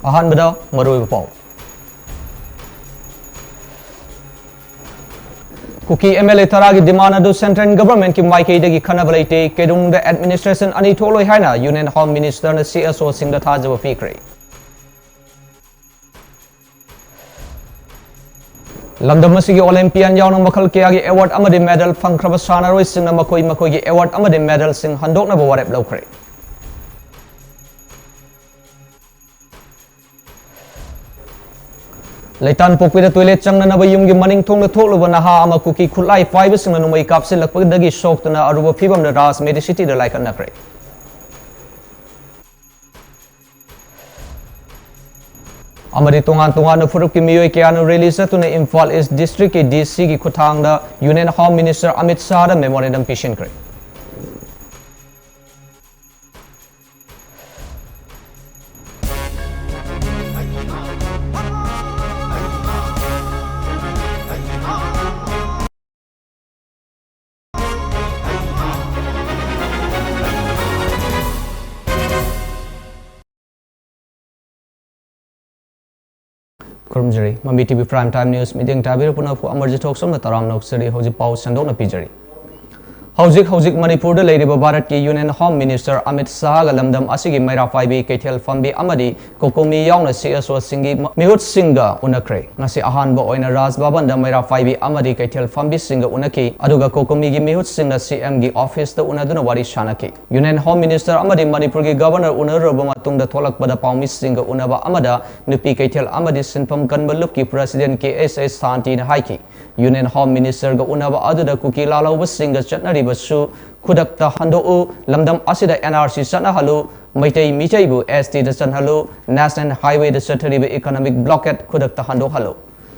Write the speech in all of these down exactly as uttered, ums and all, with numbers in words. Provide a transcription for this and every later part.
ꯑꯍꯥꯟꯕꯗ ꯃꯔꯨꯑꯣꯏꯕ ꯄꯥꯎ꯫ ꯀꯨꯀꯤ ꯑꯦꯝ ꯑꯦꯜ ꯑꯦ ꯇꯔꯥꯒꯤ demand ꯑꯗꯨ central government ꯀꯤ ꯃꯥꯏꯀꯩꯗꯒꯤ ꯈꯟꯅꯕ ꯂꯩꯇꯦ꯫ ꯀꯩꯗꯧꯅꯨꯡꯗ administration ꯑꯅꯤ ꯊꯣꯛꯂꯣꯏ ꯍꯥꯏꯅ Union Home Minister ꯅ C S O ꯁꯤꯡꯗ ꯊꯥꯖꯕ ꯄꯤꯈ꯭ꯔꯦ꯫ ꯂꯝꯗꯝ ꯑꯁꯤꯒꯤ Olympian ꯌꯥꯎꯅ ꯃꯈꯜ ꯀꯌꯥꯒꯤ award ꯑꯃꯗꯤ medal ꯐꯪꯈ꯭ꯔꯕ ꯁꯥꯟꯅꯔꯣꯏꯁꯤꯡꯅ ꯃꯈꯣꯏ ꯃꯈꯣꯏꯒꯤ award ꯑꯃꯗꯤ medal ꯁꯤꯡ ꯍꯟꯗꯣꯛꯅꯕ ꯋꯥꯔꯦꯞ ꯂꯧꯈ꯭ꯔꯦ꯫ ꯂꯩꯇꯥꯟꯄꯣꯛꯄꯤꯗ toilet ꯆꯪꯅꯅꯕ ꯌꯨꯝꯒꯤ ꯃꯅꯤꯡ ꯊꯣꯡꯗ ꯊꯣꯛꯂꯨꯕ ꯅꯍꯥ ꯑꯃ ꯀꯨꯀꯤ ꯈꯨꯠꯂꯥꯏ ꯄꯥꯏꯕꯁꯤꯡꯅ ꯅꯣꯡꯃꯩ ꯀꯥꯞꯁꯤꯜꯂꯛꯄꯗꯒꯤ ꯁꯣꯛꯇꯨꯅ ꯑꯔꯨꯕ ꯐꯤꯚꯝꯗ ꯔꯥꯖ Medicity ꯗ ꯂꯥꯏꯀꯠꯅꯈ꯭ꯔꯦ꯫ ꯑꯃꯗꯤ ꯇꯣꯉꯥꯟ ꯇꯣꯉꯥꯟꯕ ꯐꯨꯔꯨꯞꯀꯤ ꯃꯤꯑꯣꯏ ꯀꯌꯥꯅ rally ꯆꯠꯇꯨꯅ ꯏꯝꯐꯥꯜ East District ꯀꯤ D C ꯒꯤ ꯈꯨꯠꯊꯥꯡꯗ Union Home Minister Amit Shah ꯗ memorandum ꯄꯤꯁꯤꯟꯈ꯭ꯔꯦ꯫ ꯈꯨꯔꯨꯝꯖꯔꯤ꯫ ꯃꯃꯤ T V Prime Time News ꯃꯤꯠꯌꯦꯡ ꯇꯥꯕꯤꯔꯤꯕ ꯄꯨꯝꯅꯃꯛꯄꯨ ꯑꯃꯔꯖꯤꯠ ꯊꯣꯛꯆꯣꯝꯅ ꯇꯔꯥꯝꯅ ꯑꯣꯛꯆꯔꯤ꯫ ꯍꯧꯖꯤꯛ ꯄꯥꯎ ꯁꯟꯗꯣꯛꯅ ꯄꯤꯖꯔꯤ꯫ ꯍꯧꯖꯤꯛ ꯍꯧꯖꯤꯛ ꯃꯅꯤꯄꯨꯔꯗ ꯂꯩꯔꯤꯕ ꯚꯥꯔꯠꯀꯤ Union Home Minister Amit Shah ꯒ ꯂꯝꯗꯝ ꯑꯁꯤꯒꯤ ꯃꯩꯔꯥ ꯄꯥꯏꯕꯤ ꯀꯩꯊꯦꯜ ꯐꯝꯕꯤ ꯑꯃꯗꯤ COCOMI ꯌꯥꯎꯅ C S O ꯁꯤꯡꯒꯤ ꯃ-, ꯃꯤꯍꯨꯠꯁꯤꯡꯒ ꯎꯅꯈ꯭ꯔꯦ꯫ ꯉꯁꯤ ꯑꯍꯥꯟꯕ ꯑꯣꯏꯅ ꯔꯥꯖ ꯚꯕꯟꯗ ꯃꯩꯔꯥ ꯄꯥꯏꯕꯤ ꯑꯃꯗꯤ ꯀꯩꯊꯦꯜ ꯐꯝꯕꯤꯁꯤꯡꯒ ꯎꯅꯈꯤ, ꯑꯗꯨꯒ COCOMI ꯒꯤ ꯃꯤꯍꯨꯠꯁꯤꯡꯅ C M ꯒꯤ office ꯇ ꯎꯅꯗꯨꯅ ꯋꯥꯔꯤ ꯁꯥꯅꯈꯤ꯫ Union Home Minister ꯑꯃꯗꯤ ꯃꯅꯤꯄꯨꯔꯒꯤ Governor ꯎꯅꯔꯨꯔꯕ ꯃꯇꯨꯡꯗ ꯊꯣꯛꯂꯛꯄꯗ ꯄꯥꯎꯃꯤꯁꯤꯡꯒ ꯎꯅꯕ ꯑꯃꯗ ꯅꯨꯄꯤ ꯀꯩꯊꯦꯜ ꯑꯃꯗꯤ ꯁꯤꯟꯐꯝ ꯀꯟꯕ ꯂꯨꯞꯀꯤ President K S S ꯁꯥꯟꯇꯤꯅ ꯍꯥꯏꯈꯤ, Union Home Minister ꯒ ꯎꯅꯕ ꯑꯗꯨꯗ ꯀꯨꯀꯤ ꯂꯥꯜꯍꯧꯕꯁꯤꯡꯒ ꯆꯠꯅꯔꯤꯕꯁꯨ ꯈꯨꯗꯛꯇ ꯍꯟꯗꯣꯛꯎ, ꯂꯝꯗꯝ ꯑꯁꯤꯗ N R C ꯆꯠꯅꯍꯜꯂꯨ, Meitei ꯃꯤꯇꯩꯕꯨ S T ꯗ ꯆꯟꯍꯜꯂꯨ, National Highway ꯗ ꯆꯠꯊꯔꯤꯕ economic blockade ꯈꯨꯗꯛꯇ ꯍꯟꯗꯣꯛꯍꯜꯂꯨ꯫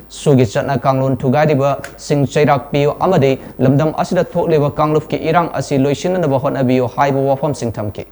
ꯁꯨꯒꯤ ꯆꯠꯅ ꯀꯥꯡꯂꯣꯟ ꯊꯨꯒꯥꯏꯔꯤꯕꯁꯤꯡ ꯆꯩꯔꯥꯛ ꯄꯤꯌꯨ ꯑꯃꯗꯤ ꯂꯝꯗꯝ ꯑꯁꯤꯗ ꯊꯣꯛꯂꯤꯕ ꯀꯥꯡꯂꯨꯞꯀꯤ ꯏꯔꯥꯡ ꯑꯁꯤ ꯂꯣꯏꯁꯤꯟꯅꯅꯕ ꯍꯣꯠꯅꯕꯤꯌꯨ ꯍꯥꯏꯕ ꯋꯥꯐꯝꯁꯤꯡ ꯊꯝꯈꯤ꯫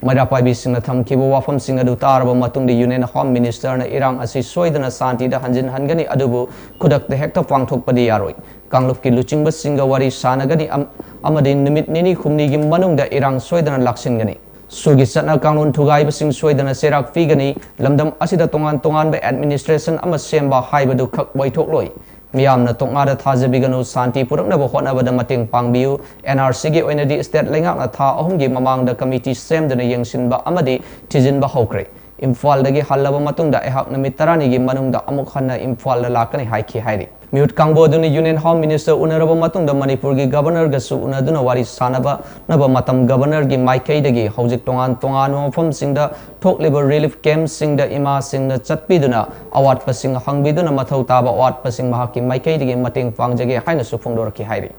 ꯃꯩꯔꯥ ꯄꯥꯏꯕꯤꯁꯤꯡꯅ ꯊꯝꯈꯤꯕ ꯋꯥꯐꯝꯁꯤꯡ ꯑꯗꯨ ꯇꯥꯔꯕ ꯃꯇꯨꯡꯗ Union Home Minister ꯅ ꯏꯔꯥꯡ ꯑꯁꯤ ꯁꯣꯏꯗꯅ ꯁꯥꯟꯇꯤꯗ ꯍꯟꯖꯤꯟꯍꯟꯒꯅꯤ, ꯑꯗꯨꯕꯨ ꯈꯨꯗꯛꯇ ꯍꯦꯛꯇ ꯄꯥꯡꯊꯣꯛꯄꯗꯤ ꯌꯥꯔꯣꯏ꯫ ꯀꯥꯡꯂꯨꯞꯀꯤ ꯂꯨꯆꯤꯡꯕꯁꯤꯡꯒ ꯋꯥꯔꯤ ꯁꯥꯅꯒꯅꯤ ꯑꯝ-, ꯑꯃꯗꯤ ꯅꯨꯃꯤꯠ ꯅꯤꯅꯤ ꯍꯨꯝꯅꯤꯒꯤ ꯃꯅꯨꯡꯗ ꯏꯔꯥꯡ ꯁꯣꯏꯗꯅ ꯂꯥꯛꯁꯤꯟꯒꯅꯤ꯫ ꯁꯨꯒꯤ ꯆꯠꯅ ꯀꯥꯡꯂꯣꯟ ꯊꯨꯒꯥꯏꯕꯁꯤꯡ ꯁꯣꯏꯗꯅ ꯆꯩꯔꯥꯛ ꯄꯤꯒꯅꯤ꯫ ꯂꯝꯗꯝ ꯑꯁꯤꯗ ꯇꯣꯉꯥꯟ ꯇꯣꯉꯥꯟꯕ administration ꯑꯃ ꯁꯦꯝꯕ ꯍꯥꯏꯕꯗꯨ ꯈꯛ ꯑꯣꯏꯊꯣꯛꯂꯣꯏ꯫ ꯃꯤꯌꯥꯝꯅ ꯇꯣꯛꯅꯥꯗ ꯊꯥꯖꯕꯤꯒꯅꯨ, ꯁꯥꯟꯇꯤ ꯄꯨꯔꯛꯅꯕ ꯍꯣꯠꯅꯕꯗ ꯃꯇꯦꯡ ꯄꯥꯡꯕꯤꯌꯨ꯫ NRCꯒꯤ ꯑꯣꯏꯅꯗꯤ state ꯂꯩꯉꯥꯛꯅ ꯊꯥ ꯑꯍꯨꯝꯒꯤ ꯃꯃꯥꯡꯗ committee ꯁꯦꯝꯗꯨꯅ ꯌꯦꯡꯁꯤꯟꯕ ꯑꯃꯗꯤ ꯊꯤꯖꯤꯟꯕ ꯍꯧꯈ꯭ꯔꯦ꯫ ꯏꯝꯐꯥꯜꯗꯒꯤ ꯍꯜꯂꯕ ꯃꯇꯨꯡꯗ ꯑꯩꯍꯥꯛ ꯅꯨꯃꯤꯠ ꯇꯔꯥꯅꯤꯒꯤ ꯃꯅꯨꯡꯗ ꯑꯃꯨꯛ ꯍꯟꯅ ꯏꯝꯐꯥꯜꯗ ꯂꯥꯛꯀꯅꯤ ꯍꯥꯏꯈꯤ ꯍꯥꯏꯔꯤ꯫ ꯃꯤꯍꯨꯠ ꯀꯥꯡꯕꯨ ꯑꯗꯨꯅ Union Home Minister ꯎꯅꯔꯕ ꯃꯇꯨꯡꯗ ꯃꯅꯤꯄꯨꯔꯒꯤ Governorꯒꯁꯨ ꯎꯅꯗꯨꯅ ꯋꯥꯔꯤ ꯁꯥꯅꯕ ꯃꯇꯝ Governorꯒꯤ ꯃꯥꯏꯀꯩꯗꯒꯤ ꯍꯧꯖꯤꯛ ꯇꯣꯉꯥꯟ ꯇꯣꯉꯥꯟꯕ ꯃꯐꯝꯁꯤꯡꯗ ꯊꯣꯛꯂꯤꯕ relief campꯁꯤꯡꯗ ꯏꯃꯥꯁꯤꯡꯅ ꯆꯠꯄꯤꯗꯨꯅ ꯑꯋꯥꯠꯄꯁꯤꯡ ꯍꯪꯕꯤꯗꯨꯅ ꯃꯊꯧ ꯇꯥꯕ ꯑꯋꯥꯠꯄꯁꯤꯡ ꯃꯍꯥꯛꯀꯤ ꯃꯥꯏꯀꯩꯗꯒꯤ ꯃꯇꯦꯡ ꯄꯥꯡꯖꯒꯦ ꯍꯥꯏꯅꯁꯨ ꯐꯣꯡꯗꯣꯔꯛꯈꯤ ꯍꯥꯏꯔꯤ꯫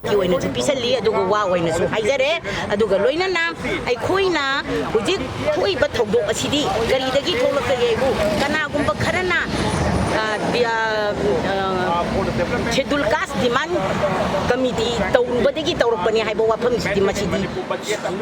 ꯒꯤ ꯑꯣꯏꯅꯁꯨ ꯄꯤꯁꯜꯂꯤ, ꯑꯗꯨꯒ ꯋꯥ ꯑꯣꯏꯅꯁꯨ ꯍꯥꯏꯖꯔꯦ꯫ ꯑꯗꯨꯒ ꯂꯣꯏꯅꯅ ꯑꯩꯈꯣꯏꯅ ꯍꯧꯖꯤꯛ ꯊꯣꯛꯏꯕ ꯊꯧꯗꯣꯛ ꯑꯁꯤꯗꯤ ꯀꯔꯤꯗꯒꯤ ꯊꯣꯛꯂꯛꯀꯒꯦ ꯍꯥꯏꯕꯨ, ꯀꯅꯥꯒꯨꯝꯕ ꯈꯔꯅ, ꯑ, ꯗꯤ-, ꯑ, ꯑ, Scheduled Caste Demand Committee ꯇꯧꯔꯨꯕꯗꯒꯤ ꯇꯧꯔꯛꯄꯅꯤ ꯍꯥꯏꯕ ꯋꯥꯐꯝꯁꯤꯗꯤ, ꯃꯁꯤꯗꯤ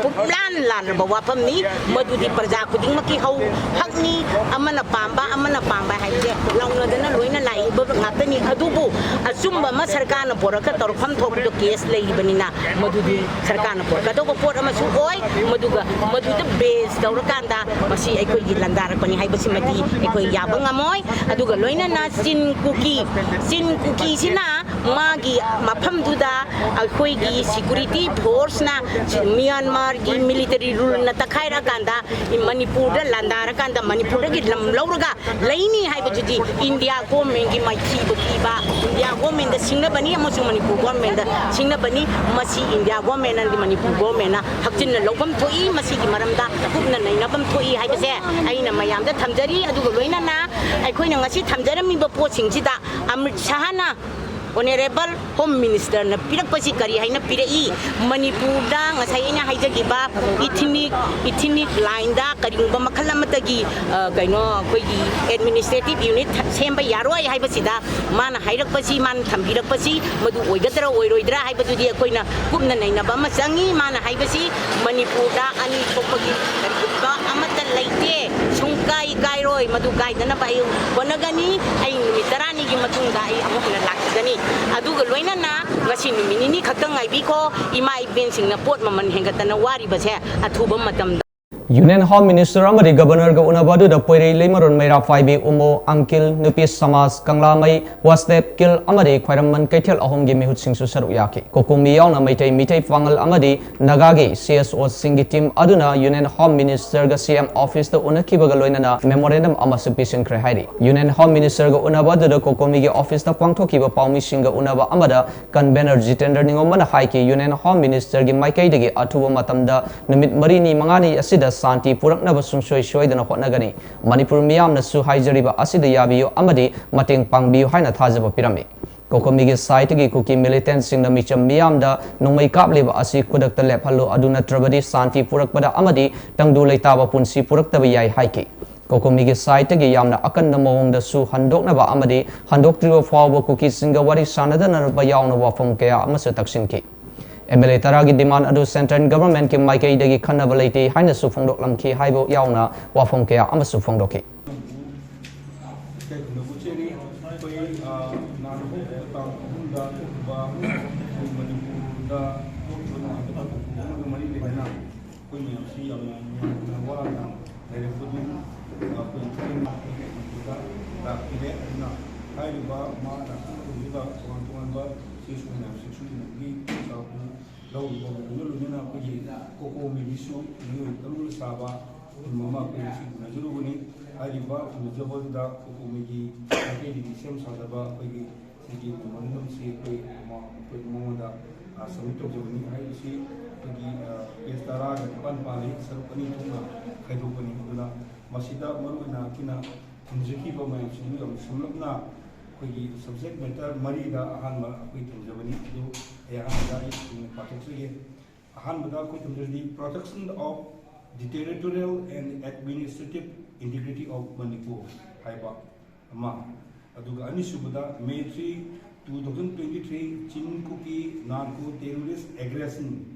ꯄꯨꯝꯂꯥꯟ ꯂꯥꯟꯂꯕ ꯋꯥꯐꯝꯅꯤ꯫ ꯃꯗꯨꯗꯤ ꯄ꯭ꯔꯖꯥ ꯈꯨꯗꯤꯡꯃꯛꯀꯤ ꯍꯧ ꯍꯛꯅꯤ꯫ ꯑꯃꯅ ꯄꯥꯝꯕ, ꯑꯃꯅ ꯄꯥꯝꯕ ꯍꯥꯏꯕꯁꯦ ꯂꯥꯎꯅꯗꯅ ꯂꯣꯏꯅ ꯂꯥꯛꯏꯕ ꯉꯥꯛꯇꯅꯤ꯫ ꯑꯗꯨꯕꯨ ꯑꯆꯨꯝꯕ ꯑꯃ ꯁꯔꯀꯥꯔꯅ ꯄꯣꯔꯛꯀ ꯇꯧꯔꯛꯐꯝ ꯊꯣꯛꯄꯗꯣ case ꯂꯩꯔꯤꯕꯅꯤꯅ, ꯃꯗꯨꯗꯤ ꯁꯔꯀꯥꯔꯅ ꯄꯣꯔꯛꯀꯗꯧꯕ ꯄꯣꯠ ꯑꯃꯁꯨ ꯑꯣꯏ꯫ ꯃꯗꯨꯒ ꯃꯗꯨꯗ base ꯇꯧꯔꯀꯥꯟꯗ ꯃꯁꯤ ꯑꯩꯈꯣꯏꯒꯤ ꯂꯥꯟꯗꯥꯔꯛꯄꯅꯤ ꯍꯥꯏꯕꯁꯤꯃꯗꯤ ꯑꯩꯈꯣꯏ ꯌꯥꯕ ꯉꯝꯃꯣꯏ꯫ ꯑꯗꯨꯒ ꯂꯣꯏꯅꯅ ꯆꯤꯟ ꯀꯨꯀꯤ, ꯆꯤꯟ ꯀꯨꯀꯤꯁꯤꯅ ꯃꯥꯒꯤ ꯃꯐꯝꯗꯨꯗ ꯑꯩꯈꯣꯏꯒꯤ security forceꯅ ꯃ꯭ꯌꯥꯟꯃꯥꯔꯒꯤ military ruleꯅ ꯇꯛꯈꯥꯏꯔꯀꯥꯟꯗ ꯃꯅꯤꯄꯨꯔꯗ ꯂꯥꯟꯗꯥꯔꯀꯥꯟꯗ ꯃꯅꯤꯄꯨꯔꯗꯒꯤ ꯂꯝ ꯂꯧꯔꯒ ꯂꯩꯅꯤ ꯍꯥꯏꯕꯗꯨꯗꯤ India governmentꯀꯤ ꯃꯥꯏꯊꯤꯕ ꯄꯤꯕ, India governmentꯗ ꯁꯤꯡꯅꯕꯅꯤ ꯑꯃꯁꯨꯡ ꯃꯅꯤꯄꯨꯔ governmentꯗ ꯁꯤꯡꯅꯕꯅꯤ꯫ ꯃꯁꯤ India governmentꯅꯗꯤ ꯃꯅꯤꯄꯨꯔ governmentꯅ ꯍꯛꯆꯤꯟꯅ ꯂꯧꯐꯝ ꯊꯣꯛꯏ, ꯃꯁꯤꯒꯤ ꯃꯔꯝꯗ ꯀꯨꯞꯅ ꯅꯩꯅꯐꯝ ꯊꯣꯛꯏ ꯍꯥꯏꯕꯁꯦ ꯑꯩꯅ ꯃꯌꯥꯝꯗ ꯊꯝꯖꯔꯤ꯫ ꯑꯗꯨꯒ ꯂꯣꯏꯅꯅ ꯑꯩꯈꯣꯏꯅ ꯉꯁꯤ ꯊꯝꯖꯔꯝꯃꯤꯕ ꯄꯣꯠꯁꯤꯡꯁꯤꯗ ꯑꯃꯤꯠ ꯁꯥꯍꯅ Honourable Home Ministerꯅ ꯄꯤꯔꯛꯄꯁꯤ ꯀꯔꯤ ꯍꯥꯏꯅ ꯄꯤꯔꯛꯏ? ꯃꯅꯤꯄꯨꯔꯗ ꯉꯁꯥꯏ ꯑꯩꯅ ꯍꯥꯏꯖꯈꯤꯕ ethnic, ethnic lineꯗ ꯀꯔꯤꯒꯨꯝꯕ ꯃꯈꯜ ꯑꯃꯠꯇꯒꯤ, ꯑ, ꯀꯩꯅꯣ, ꯑꯩꯈꯣꯏꯒꯤ administrative unit ꯁꯦꯝꯕ ꯌꯥꯔꯣꯏ ꯍꯥꯏꯕꯁꯤꯗ ꯃꯥꯅ ꯍꯥꯏꯔꯛꯄꯁꯤ, ꯃꯥꯅ ꯊꯝꯕꯤꯔꯛꯄꯁꯤ ꯃꯗꯨ ꯑꯣꯏꯒꯗ꯭ꯔꯥ ꯑꯣꯏꯔꯣꯏꯗ꯭ꯔꯥ ꯍꯥꯏꯕꯗꯨꯗꯤ ꯑꯩꯈꯣꯏꯅ ꯀꯨꯞꯅ ꯅꯩꯅꯕ ꯑꯃ ꯆꯪꯉꯤ꯫ ꯃꯥꯅ ꯍꯥꯏꯕꯁꯤ ꯃꯅꯤꯄꯨꯔꯗ ꯑꯅꯤ ꯊꯣꯛꯄꯒꯤ ꯀꯔꯤꯒꯨꯝꯕ ꯑꯃꯠꯇ ꯂꯩꯇꯦ꯫ ꯁꯨꯡ ꯀꯥꯏ ꯀꯥꯏꯔꯣꯏ꯫ ꯃꯗꯨ ꯀꯥꯏꯗꯅꯕ ꯑꯩ ꯍꯣꯠꯅꯒꯅꯤ꯫ ꯑꯩ ꯅꯨꯃꯤꯠ ꯇꯔꯥꯅꯤꯒꯤ ꯃꯇꯨꯡꯗ ꯑꯩ ꯑꯃꯨꯛ ꯍꯟꯅ ꯂꯥꯛꯈꯤꯒꯅꯤ꯫ ꯑꯗꯨꯒ ꯂꯣꯏꯅꯅ ꯉꯁꯤ ꯅꯨꯃꯤꯠ ꯅꯤꯅꯤ ꯈꯛꯇꯪ ꯉꯥꯏꯕꯤꯈꯣ꯫ ꯏꯃꯥ ꯏꯕꯦꯟꯁꯤꯡꯅ ꯄꯣꯠ ꯃꯃꯜ ꯍꯦꯟꯒꯠꯇꯅ ꯋꯥꯔꯤꯕꯁꯦ ꯑꯊꯨꯕ ꯃꯇꯝꯗ꯫ Union Home Minister ꯑꯃꯗꯤ Governorꯒ ꯎꯅꯕ ꯑꯗꯨꯗ ꯄꯣꯏꯔꯩ ꯂꯩꯃꯔꯣꯟ ꯃꯩꯔꯥ ꯄꯥꯏꯕꯤ ꯎꯃꯣ, ꯑꯪꯀꯤꯜ, ꯅꯨꯄꯤ ꯁꯃꯥꯖ, ꯀꯪꯂꯥꯃꯩ, ꯋꯥꯁꯗꯦꯕ ꯀꯤꯜ ꯑꯃꯗꯤ ꯈ꯭ꯋꯥꯏꯔꯝꯕꯟ ꯀꯩꯊꯦꯜ ꯑꯍꯨꯝꯒꯤ ꯃꯤꯍꯨꯠꯁꯤꯡꯁꯨ ꯁꯔꯨꯛ ꯌꯥꯈꯤ꯫ ꯀꯣꯀꯣꯃꯤ ꯌꯥꯎꯅ ꯃꯩꯇꯩ, ꯃꯤꯇꯩ ꯄꯥꯉꯜ ꯑꯃꯗꯤ ꯅꯥꯒꯥꯒꯤ CSOꯁꯤꯡꯒꯤ team ꯑꯗꯨꯅ Union Home Ministerꯒ CM officeꯇ ꯎꯅꯈꯤꯕꯒ ꯂꯣꯏꯅꯅ memorandum ꯑꯃꯁꯨ ꯄꯤꯁꯤꯟꯈ꯭ꯔꯦ ꯍꯥꯏꯔꯤ꯫ Union Home Ministerꯒ ꯎꯅꯕ ꯑꯗꯨꯗ ꯀꯣꯀꯣꯃꯤꯒꯤ officeꯇ ꯄꯥꯡꯊꯣꯛꯈꯤꯕ ꯄꯥꯎꯃꯤꯁꯤꯡꯒ ꯎꯅꯕ ꯑꯃꯗ convener ꯖꯤꯇꯦꯟꯗ꯭ꯔ ꯅꯤꯉꯣꯝꯕꯅ ꯍꯥꯏꯈꯤ, Union Home Ministerꯒꯤ ꯃꯥꯏꯀꯩꯗꯒꯤ ꯑꯊꯨꯕ ꯃꯇꯝꯗ ꯅꯨꯃꯤꯠ ꯃꯔꯤꯅꯤ ꯃꯉꯥꯅꯤ ꯑꯁꯤꯗ ꯁꯥꯟꯇꯤ ꯄꯨꯔꯛꯅꯕ ꯁꯨꯡꯁꯣꯏ ꯁꯣꯏꯗꯅ ꯍꯣꯠꯅꯒꯅꯤ꯫ ꯃꯅꯤꯄꯨꯔ ꯃꯤꯌꯥꯝꯅꯁꯨ ꯍꯥꯏꯖꯔꯤꯕ ꯑꯁꯤꯗ ꯌꯥꯕꯤꯌꯨ ꯑꯃꯗꯤ ꯃꯇꯦꯡ ꯄꯥꯡꯕꯤꯌꯨ ꯍꯥꯏꯅ ꯊꯥꯖꯕ ꯄꯤꯔꯝꯃꯤ꯫ ꯀꯣꯀꯣꯃꯤꯒꯤ sideꯇꯒꯤ ꯀꯨꯀꯤ militantꯁꯤꯡꯅ ꯃꯤꯆꯝ ꯃꯤꯌꯥꯝꯗ ꯅꯣꯡꯃꯩ ꯀꯥꯞꯂꯤꯕ ꯑꯁꯤ ꯈꯨꯗꯛꯇ ꯂꯦꯞꯍꯜꯂꯨ, ꯑꯗꯨ ꯅꯠꯇ꯭ꯔꯕꯗꯤ ꯁꯥꯟꯇꯤ ꯄꯨꯔꯛꯄꯗ ꯑꯃꯗꯤ ꯇꯪꯗꯨ ꯂꯩꯇꯥꯕ ꯄꯨꯟꯁꯤ ꯄꯨꯔꯛꯇꯕ ꯌꯥꯏ ꯍꯥꯏꯈꯤ꯫ ꯀꯣꯀꯣꯃꯤꯒꯤ sideꯇꯒꯤ ꯌꯥꯝꯅ ꯑꯀꯟꯕ ꯃꯑꯣꯡꯗꯁꯨ ꯍꯟꯗꯣꯛꯅꯕ ꯑꯃꯗꯤ ꯍꯟꯗꯣꯛꯇ꯭ꯔꯤꯕ ꯐꯥꯎꯕ ꯀꯨꯀꯤꯁꯤꯡꯒ ꯋꯥꯔꯤ ꯁꯥꯟꯅꯗꯅꯕ ꯌꯥꯎꯅ ꯋꯥꯐꯝ ꯀꯌꯥ ꯑꯃꯁꯨ ꯇꯛꯁꯤꯟꯈꯤ꯫ MLA ꯇꯔꯥꯒꯤ demand ꯑꯗꯨ central governmentꯀꯤ ꯃꯥꯏꯀꯩꯗꯒꯤ ꯈꯟꯅꯕ ꯂꯩꯇꯦ ꯍꯥꯏꯅꯁꯨ ꯐꯣꯡꯗꯣꯛꯂꯝꯈꯤ ꯍꯥꯏꯕ ꯌꯥꯎꯅ ꯋꯥꯐꯝ ꯀꯌꯥ ꯑꯃꯁꯨ ꯐꯣꯡꯗꯣꯛꯈꯤ꯫ ꯏꯀꯥꯏ ꯈꯨꯝꯅꯕ ꯎꯠꯆꯔꯤ꯫ ꯑꯩꯈꯣꯏ, ꯑ, ꯅꯍꯥꯟ ꯍꯧꯈꯤꯕ ꯇꯥꯡ ꯑꯍꯨꯝꯗ ꯊꯣꯛꯈꯤꯕ ꯑꯩꯈꯣꯏ ꯃꯅꯤꯄꯨꯔꯗ ꯊꯣꯛꯈꯤꯕ ꯅꯨꯡꯉꯥꯏꯇꯕ ꯊꯧꯗꯣꯛ ꯑꯃꯒ ꯃꯔꯤ ꯂꯩꯅꯅ ꯑꯩꯈꯣꯏ ꯃꯌꯥꯝꯁꯤ ꯌꯥꯝꯅ ꯅꯨꯡꯉꯥꯏꯇꯅ ꯋꯥꯅ ꯂꯩꯔꯛꯄꯗꯨ, ꯑ, ꯑꯩꯈꯣꯏ ꯃꯅꯤꯄꯨꯔꯗ ꯂꯥꯛꯄꯤꯔꯦ꯫ ꯑꯗꯨꯅ ꯍꯥꯏꯔꯤꯕ ꯃꯥ ꯂꯥꯛꯄ ꯃꯇꯝꯗꯨꯗ ꯇꯣꯉꯥꯟ ꯇꯣꯉꯥꯟꯕ ꯆꯦ ꯁꯨ ꯃꯌꯥꯝꯁꯤꯡꯁꯨ ꯏꯅꯕꯒꯤ ꯄꯥꯎꯇꯥꯛꯇꯨ ꯂꯧꯔꯤꯕ ꯂꯣꯏꯅ ꯂꯣꯏꯅꯅ ꯑꯩꯈꯣꯏꯒꯤ ꯀꯣꯀꯣꯃꯤꯒꯤꯁꯨ ꯃꯤꯑꯣꯏ ꯇꯔꯨꯛꯅ ꯁꯥꯕ ꯊꯤꯝ ꯑꯃ ꯑꯩꯈꯣꯏ ꯉꯁꯤ ꯎꯅꯖꯔꯨꯕꯅꯤ꯫ ꯍꯥꯏꯔꯤꯕ ꯎꯅꯖꯕꯗꯨꯗ ꯀꯣꯀꯣꯃꯤꯒꯤ ꯃꯥꯏꯀꯩꯗꯒꯤ ꯁꯦꯝ ꯁꯥꯖꯕ ꯑꯩꯈꯣꯏꯒꯤ ꯁꯤꯒꯤ memorandumꯁꯤ ꯑꯩꯈꯣꯏ ꯃ-, ꯑꯩꯈꯣꯏ ꯃꯉꯣꯟꯗ, ꯑ, submit ꯇꯧꯖꯕꯅꯤ꯫ ꯍꯥꯏꯔꯤꯕꯁꯤ ꯑꯩꯈꯣꯏꯒꯤ, ꯑ, page ꯇꯔꯥꯒ ꯅꯤꯄꯥꯟ ꯄꯥꯜꯂꯤ, ꯁꯔꯨꯛ ꯑꯅꯤ ꯊꯣꯛꯅ ꯈꯥꯏꯗꯣꯛꯄꯅꯤ꯫ ꯑꯗꯨꯅ ꯃꯁꯤꯗ ꯃꯔꯨꯑꯣꯏꯅ ꯑꯩꯈꯣꯏꯅ ꯊꯝꯖꯈꯤꯕ ꯃꯌꯥꯝꯁꯤꯡꯗꯨ ꯌꯥꯝ ꯁꯝꯂꯞꯅ ꯑꯩꯈꯣꯏꯒꯤ subject matter ꯃꯔꯤꯗ ꯑꯍꯥꯟꯕ ꯑꯩꯈꯣꯏ ꯊꯝꯖꯕꯅꯤ꯫ ꯑꯗꯨ ꯑꯩ ꯑꯍꯥꯟꯕꯗ ꯑꯩ ꯁꯦꯡꯅ ꯄꯥꯊꯣꯛꯆꯒꯦ꯫ ꯑꯍꯥꯟꯕꯗ ꯑꯩꯈꯣꯏ ꯊꯝꯖꯔꯤꯁꯤ Protection of the Territorial and Administrative Integrity of Manipur ꯍꯥꯏꯕ ꯑꯃ, ꯑꯗꯨꯒ ꯑꯅꯤꯁꯨꯕꯗ May three, two thousand twenty-three Chin Kuki Narco Terrorist Aggression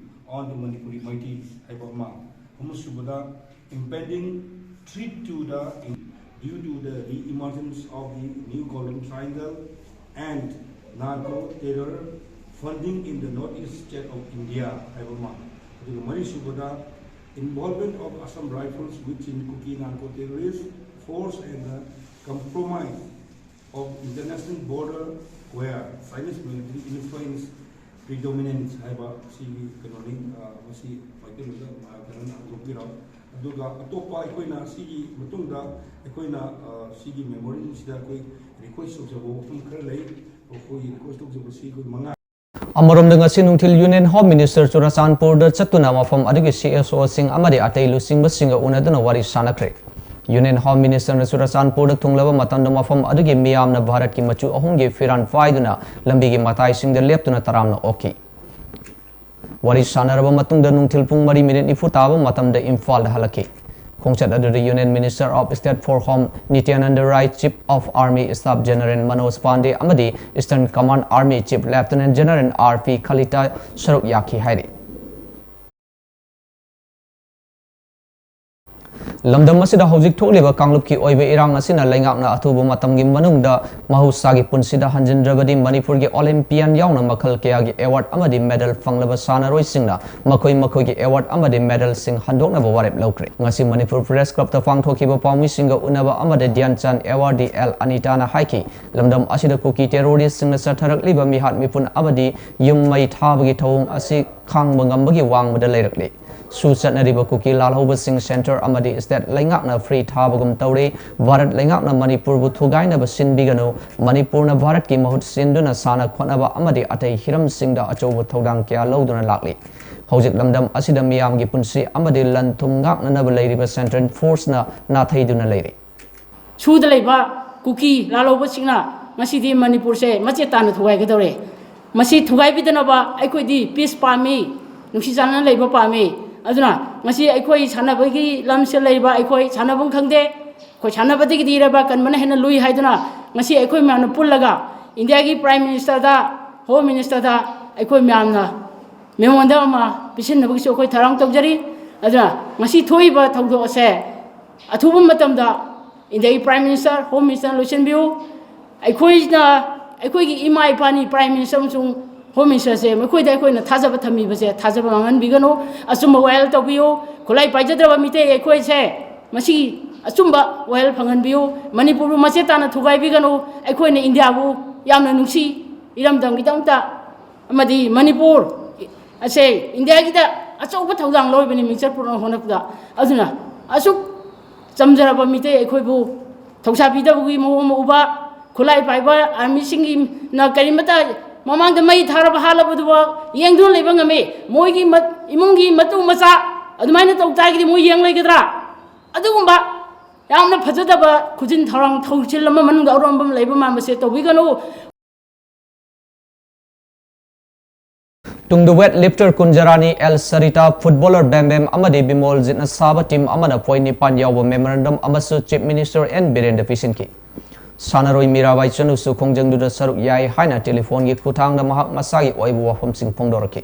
on the Manipuri Meiteis ꯍꯥꯏꯕ ꯑꯃ, ꯑꯍꯨꯝꯁꯨꯕꯗ impending threat to the due to the re-emergence of the new Golden Triangle and narco-terror funding in the northeast state of India ꯍꯥꯏꯕ ꯑꯃ, ꯑꯗꯨꯒ ꯃꯔꯤꯁꯨꯕꯗ involvement of Assam Rifles within Kuki narco-terrorist force and the compromise of international border where Chinese military influence predominance ꯍꯥꯏꯕ ꯁꯤꯒꯤ ꯀꯩꯅꯣꯅꯤ꯫ ꯑ, ꯃꯁꯤ ꯃꯩꯇꯩꯂꯣꯟꯗ ꯀꯩꯅꯣꯅ ꯍꯟꯗꯣꯛꯄꯤꯔꯣ꯫ ꯑꯗꯨꯒ ꯑꯇꯣꯞꯄ ꯑꯩꯈꯣꯏꯅ ꯁꯤꯒꯤ ꯃꯇꯨꯡꯗ ꯑꯩꯈꯣꯏꯅ, ꯑ, ꯁꯤꯒꯤ memorialꯁꯤꯗ ꯑꯩꯈꯣꯏ request ꯇꯧꯖꯕ ꯋꯥꯐꯝ ꯈꯔ ꯂꯩ꯫ ꯑꯩꯈꯣꯏꯒꯤ request ꯇꯧꯖꯕꯁꯤ ꯑꯩꯈꯣꯏ ꯃꯉꯥ ꯑꯃꯔꯣꯝꯗ, ꯉꯁꯤ ꯅꯨꯡꯊꯤꯜ Union Home Minister ꯆꯨꯔꯆꯥꯟꯄꯨꯔꯗ ꯆꯠꯇꯨꯅ ꯃꯐꯝ ꯑꯗꯨꯒꯤ C S Oꯁꯤꯡ ꯑꯃꯗꯤ ꯑꯇꯩ ꯂꯨꯆꯤꯡꯕꯁꯤꯡꯒ ꯎꯅꯗꯨꯅ ꯋꯥꯔꯤ ꯁꯥꯟꯅꯈ꯭ꯔꯦ꯫ Union Home Ministerꯅ ꯆꯨꯔꯆꯥꯟꯄꯨꯔꯗ ꯊꯨꯡꯂꯕ ꯃꯇꯝꯗ ꯃꯐꯝ ꯑꯗꯨꯒꯤ ꯃꯤꯌꯥꯝꯅ ꯚꯥꯔꯠꯀꯤ ꯃꯆꯨ ꯑꯍꯨꯝꯒꯤ ꯐꯤꯔꯥꯟ ꯄꯥꯏꯗꯨꯅ ꯂꯝꯕꯤꯒꯤ ꯃꯇꯥꯏꯁꯤꯡꯗ ꯂꯦꯞꯇꯨꯅ ꯇꯔꯥꯝꯅ ꯑꯣꯛꯈꯤ꯫ ꯋꯥꯔꯤ ꯁꯥꯟꯅꯔꯕ ꯃꯇꯨꯡꯗ ꯅꯨꯡꯊꯤꯜ ꯄꯨꯡ ꯃꯔꯤ ꯃꯤꯅꯤꯠ ꯅꯤꯐꯨ ꯇꯥꯕ ꯃꯇꯝꯗ ꯏꯝꯐꯥꯜꯗ ꯍꯜꯂꯛꯈꯤ꯫ ꯈꯣꯡꯆꯠ ꯑꯗꯨꯗ Union Minister of State for Home ꯅꯤꯇ꯭ꯌꯥꯅꯟꯗ Rai, Chief of Army Staff General Manoj ꯄꯥꯟꯗꯦ ꯑꯃꯗꯤ Eastern Command Army Chief Lieutenant General R P ꯈꯂꯤꯇꯥ ꯁꯔꯨꯛ ꯌꯥꯈꯤ ꯍꯥꯏꯔꯤ꯫ ꯂꯝꯗꯝ ꯑꯁꯤꯗ ꯍꯧꯖꯤꯛ ꯊꯣꯛꯂꯤꯕ ꯀꯥꯡꯂꯨꯞꯀꯤ ꯑꯣꯏꯕ ꯏꯔꯥꯡ ꯑꯁꯤꯅ ꯂꯩꯉꯥꯛꯅ ꯑꯊꯨꯕ ꯃꯇꯝꯒꯤ ꯃꯅꯨꯡꯗ ꯃꯍꯧꯁꯥꯒꯤ ꯄꯨꯟꯁꯤꯗ ꯍꯟꯖꯤꯟꯗ꯭ꯔꯕꯗꯤ ꯃꯅꯤꯄꯨꯔꯒꯤ Olympian ꯌꯥꯎꯅ ꯃꯈꯜ ꯀꯌꯥꯒꯤ award ꯑꯃꯗꯤ medal ꯐꯪꯂꯕ ꯁꯥꯟꯅꯔꯣꯏꯁꯤꯡꯅ ꯃꯈꯣꯏ ꯃꯈꯣꯏꯒꯤ award ꯑꯃꯗꯤ medalꯁꯤꯡ ꯍꯟꯗꯣꯛꯅꯕ ꯋꯥꯔꯦꯞ ꯂꯧꯈ꯭ꯔꯦ꯫ ꯉꯁꯤ ꯃꯅꯤꯄꯨꯔ Press Clubꯇ ꯄꯥꯡꯊꯣꯛꯈꯤꯕ ꯄꯥꯎꯃꯤꯁꯤꯡꯒ ꯎꯅꯕ ꯑꯃꯗ ꯙ꯭ꯌꯥꯟ ꯆꯥꯟꯗ awardee ꯑꯦꯜ ꯑꯅꯤꯇꯥꯅ ꯍꯥꯏꯈꯤ, ꯂꯝꯗꯝ ꯑꯁꯤꯗ ꯀꯨꯀꯤ terroristꯁꯤꯡꯅ ꯆꯠꯊꯔꯛꯂꯤꯕ ꯃꯤꯍꯥꯠ ꯃꯤꯄꯨꯟ ꯑꯃꯗꯤ ꯌꯨꯝ ꯃꯩ ꯊꯥꯕꯒꯤ ꯊꯧꯑꯣꯡ ꯑꯁꯤ ꯈꯥꯡꯕ ꯉꯝꯕꯒꯤ ꯋꯥꯡꯃꯗ ꯂꯩꯔꯛꯂꯤ꯫ ꯁꯨ ꯆꯠꯅꯔꯤꯕ ꯀꯨꯀꯤ ꯂꯥꯜꯍꯧꯕꯁꯤꯡ centre ꯑꯃꯗꯤ state ꯂꯩꯉꯥꯛꯅ free ꯊꯥꯕꯒꯨꯝ ꯇꯧꯔꯦ꯫ ꯚꯥꯔꯠ ꯂꯩꯉꯥꯛꯅ ꯃꯅꯤꯄꯨꯔꯕꯨ ꯊꯨꯒꯥꯏꯅꯕ ꯁꯤꯟꯕꯤꯒꯅꯨ꯫ ꯃꯅꯤꯄꯨꯔꯅ ꯚꯥꯔꯠꯀꯤ ꯃꯍꯨꯠ ꯁꯤꯟꯗꯨꯅ ꯁꯥꯟꯅ ꯈꯣꯠꯅꯕ ꯑꯃꯗꯤ ꯑꯇꯩ ꯍꯤꯔꯝꯁꯤꯡꯗ ꯑꯆꯧꯕ ꯊꯧꯗꯥꯡ ꯀꯌꯥ ꯂꯧꯗꯨꯅ ꯂꯥꯛꯂꯤ꯫ ꯍꯧꯖꯤꯛ ꯂꯝꯗꯝ ꯑꯁꯤꯗ ꯃꯤꯌꯥꯝꯒꯤ ꯄꯨꯟꯁꯤ ꯑꯃꯗꯤ ꯂꯟ ꯊꯨꯝ ꯉꯥꯛꯅꯅꯕ ꯂꯩꯔꯤꯕ central forceꯅ ꯅꯥꯊꯩꯗꯨꯅ ꯂꯩꯔꯤ꯫ ꯁꯨꯗ ꯂꯩꯕ ꯀꯨꯀꯤ ꯂꯥꯜꯍꯧꯕꯁꯤꯡꯅ ꯉꯁꯤꯗꯤ ꯃꯅꯤꯄꯨꯔꯁꯦ ꯃꯆꯦꯠ ꯇꯥꯅ ꯊꯨꯒꯥꯏꯒꯗꯧꯔꯦ꯫ ꯃꯁꯤ ꯊꯨꯒꯥꯏꯕꯤꯗꯅꯕ ꯑꯩꯈꯣꯏꯗꯤ peace ꯄꯥꯝꯃꯤ, ꯅꯨꯡꯁꯤ ꯆꯥꯟꯅꯅ ꯂꯩꯕ ꯄꯥꯝꯃꯤ꯫ ꯑꯗꯨꯅ ꯉꯁꯤ ꯑꯩꯈꯣꯏ ꯁꯥꯟꯅꯕꯒꯤ ꯂꯝꯁꯤꯗ ꯂꯩꯔꯤꯕ ꯑꯩꯈꯣꯏ ꯁꯥꯟꯅꯐꯝ ꯈꯪꯗꯦ, ꯑꯩꯈꯣꯏ ꯁꯥꯟꯅꯕꯗꯒꯤꯗꯤ ꯏꯔꯩꯕꯥꯛ ꯀꯟꯕꯅ ꯍꯦꯟꯅ ꯂꯨꯏ ꯍꯥꯏꯗꯨꯅ ꯉꯁꯤ ꯑꯩꯈꯣꯏ ꯃꯌꯥꯝꯅ ꯄꯨꯜꯂꯒ ꯏꯟꯗꯤꯌꯥꯒꯤ Prime Ministerꯗ, Home Ministerꯗ ꯑꯩꯈꯣꯏ ꯃꯌꯥꯝꯅ memorandum ꯑꯃ ꯄꯤꯁꯤꯟꯅꯕꯒꯤꯁꯨ ꯑꯩꯈꯣꯏ ꯊꯧꯔꯥꯡ ꯇꯧꯖꯔꯤ꯫ ꯑꯗꯨꯅ ꯉꯁꯤ ꯊꯣꯛꯏꯕ ꯊꯧꯗꯣꯛ ꯑꯁꯦ ꯑꯊꯨꯕ ꯃꯇꯝꯗ ꯏꯟꯗꯤꯌꯥꯒꯤ Prime Minister, Home Minister ꯂꯣꯏꯁꯤꯟꯕꯤꯌꯨ꯫ ꯑꯩꯈꯣꯏꯅ, ꯑꯩꯈꯣꯏꯒꯤ ꯏꯃꯥ ꯏꯄꯥꯅꯤ Prime Minister ꯑꯃꯁꯨꯡ Home Minister ꯁꯦ ꯃꯈꯣꯏꯗ ꯑꯩꯈꯣꯏꯅ ꯊꯥꯖꯕ ꯊꯝꯃꯤꯕꯁꯦ ꯊꯥꯖꯕ ꯃꯥꯡꯍꯟꯕꯤꯒꯅꯨ꯫ ꯑꯆꯨꯝꯕ ꯋꯥꯌꯦꯜ ꯇꯧꯕꯤꯌꯨ꯫ ꯈꯨꯠꯂꯥꯏ ꯄꯥꯏꯖꯗ꯭ꯔꯕ ꯃꯤꯇꯩ ꯑꯩꯈꯣꯏꯁꯦ ꯃꯁꯤ ꯑꯆꯨꯝꯕ ꯋꯥꯌꯦꯜ ꯐꯪꯍꯟꯕꯤꯌꯨ꯫ ꯃꯅꯤꯄꯨꯔꯕꯨ ꯃꯆꯦꯠ ꯇꯥꯅ ꯊꯨꯒꯥꯏꯕꯤꯒꯅꯨ꯫ ꯑꯩꯈꯣꯏꯅ ꯏꯟꯗꯤꯌꯥꯕꯨ ꯌꯥꯝꯅ ꯅꯨꯡꯁꯤ, ꯏꯔꯝꯗꯝꯒꯤꯗꯃꯛꯇ ꯑꯃꯗꯤ ꯃꯅꯤꯄꯨꯔ ꯑꯁꯦ ꯏꯟꯗꯤꯌꯥꯒꯤꯗ ꯑꯆꯧꯕ ꯊꯧꯗꯥꯡ ꯂꯧꯔꯤꯕꯅꯤ ꯃꯤꯡꯆꯠ ꯄꯨꯔꯛꯅꯕ ꯍꯣꯠꯅꯕꯗ꯫ ꯑꯗꯨꯅ ꯑꯁꯨꯛ ꯆꯝꯖꯔꯕ ꯃꯤꯇꯩ ꯑꯩꯈꯣꯏꯕꯨ ꯊꯧꯁꯥꯕꯤꯗꯕꯒꯤ ꯃꯑꯣꯡ ꯑꯃ ꯎꯕ, ꯈꯨꯠꯂꯥꯏ ꯄꯥꯏꯕ ꯑꯥꯔꯃꯤꯁꯤꯡꯒꯤꯅ ꯀꯔꯤꯃꯠꯇ ꯃꯃꯥꯡꯗ ꯃꯩ ꯊꯥꯔꯕ ꯍꯥꯠꯂꯕꯗꯨꯕꯨ ꯌꯦꯡꯗꯨꯅ ꯂꯩꯕ ꯉꯝꯃꯤ꯫ ꯃꯣꯏꯒꯤ ꯃ-, ꯏꯃꯨꯡꯒꯤ ꯃꯇꯨ ꯃꯆꯥ ꯑꯗꯨꯃꯥꯏꯅ ꯇꯧ ꯇꯥꯔꯒꯗꯤ ꯃꯣꯏ ꯌꯦꯡ ꯂꯩꯒꯗ꯭ꯔꯥ? ꯑꯗꯨꯒꯨꯝꯕ ꯌꯥꯝꯅ ꯐꯖꯗꯕ ꯈꯨꯖꯤꯟ ꯊꯧꯔꯥꯡ ꯊꯧꯁꯤꯜ ꯑꯃ ꯃꯅꯨꯡꯗ ꯑꯔꯣꯟꯕ ꯑꯃ ꯂꯩꯕ ꯃꯥꯟꯕꯁꯦ ꯇꯧꯕꯤꯒꯅꯨ꯫ ꯇꯨꯡꯗ weight lifter Kunjarani L Sarita, footballer Bem Bem ꯑꯃꯗꯤ ꯕꯤꯃꯣꯜꯖꯤꯠꯅ ꯁꯥꯕ team ꯑꯃꯅ point ꯅꯤꯄꯥꯟ ꯌꯥꯎꯕ memorandum ꯑꯃꯁꯨ Chief Minister ꯑꯦꯟ ꯕꯤꯔꯦꯟꯗ ꯄꯤꯁꯤꯟꯈꯤ꯫ ꯁꯥꯟꯅꯔꯣꯏ ꯃꯤꯔꯥꯕꯥꯏ ꯆꯅꯨꯁꯨ ꯈꯣꯡꯖꯪꯗꯨꯗ ꯁꯔꯨꯛ ꯌꯥꯏ ꯍꯥꯏꯅ telephone ꯒꯤ ꯈꯨꯠꯊꯥꯡꯗ ꯃꯍꯥꯛ ꯃꯁꯥꯒꯤ ꯑꯣꯏꯕ ꯋꯥꯐꯝꯁꯤꯡ ꯐꯣꯡꯗꯣꯔꯛꯈꯤ꯫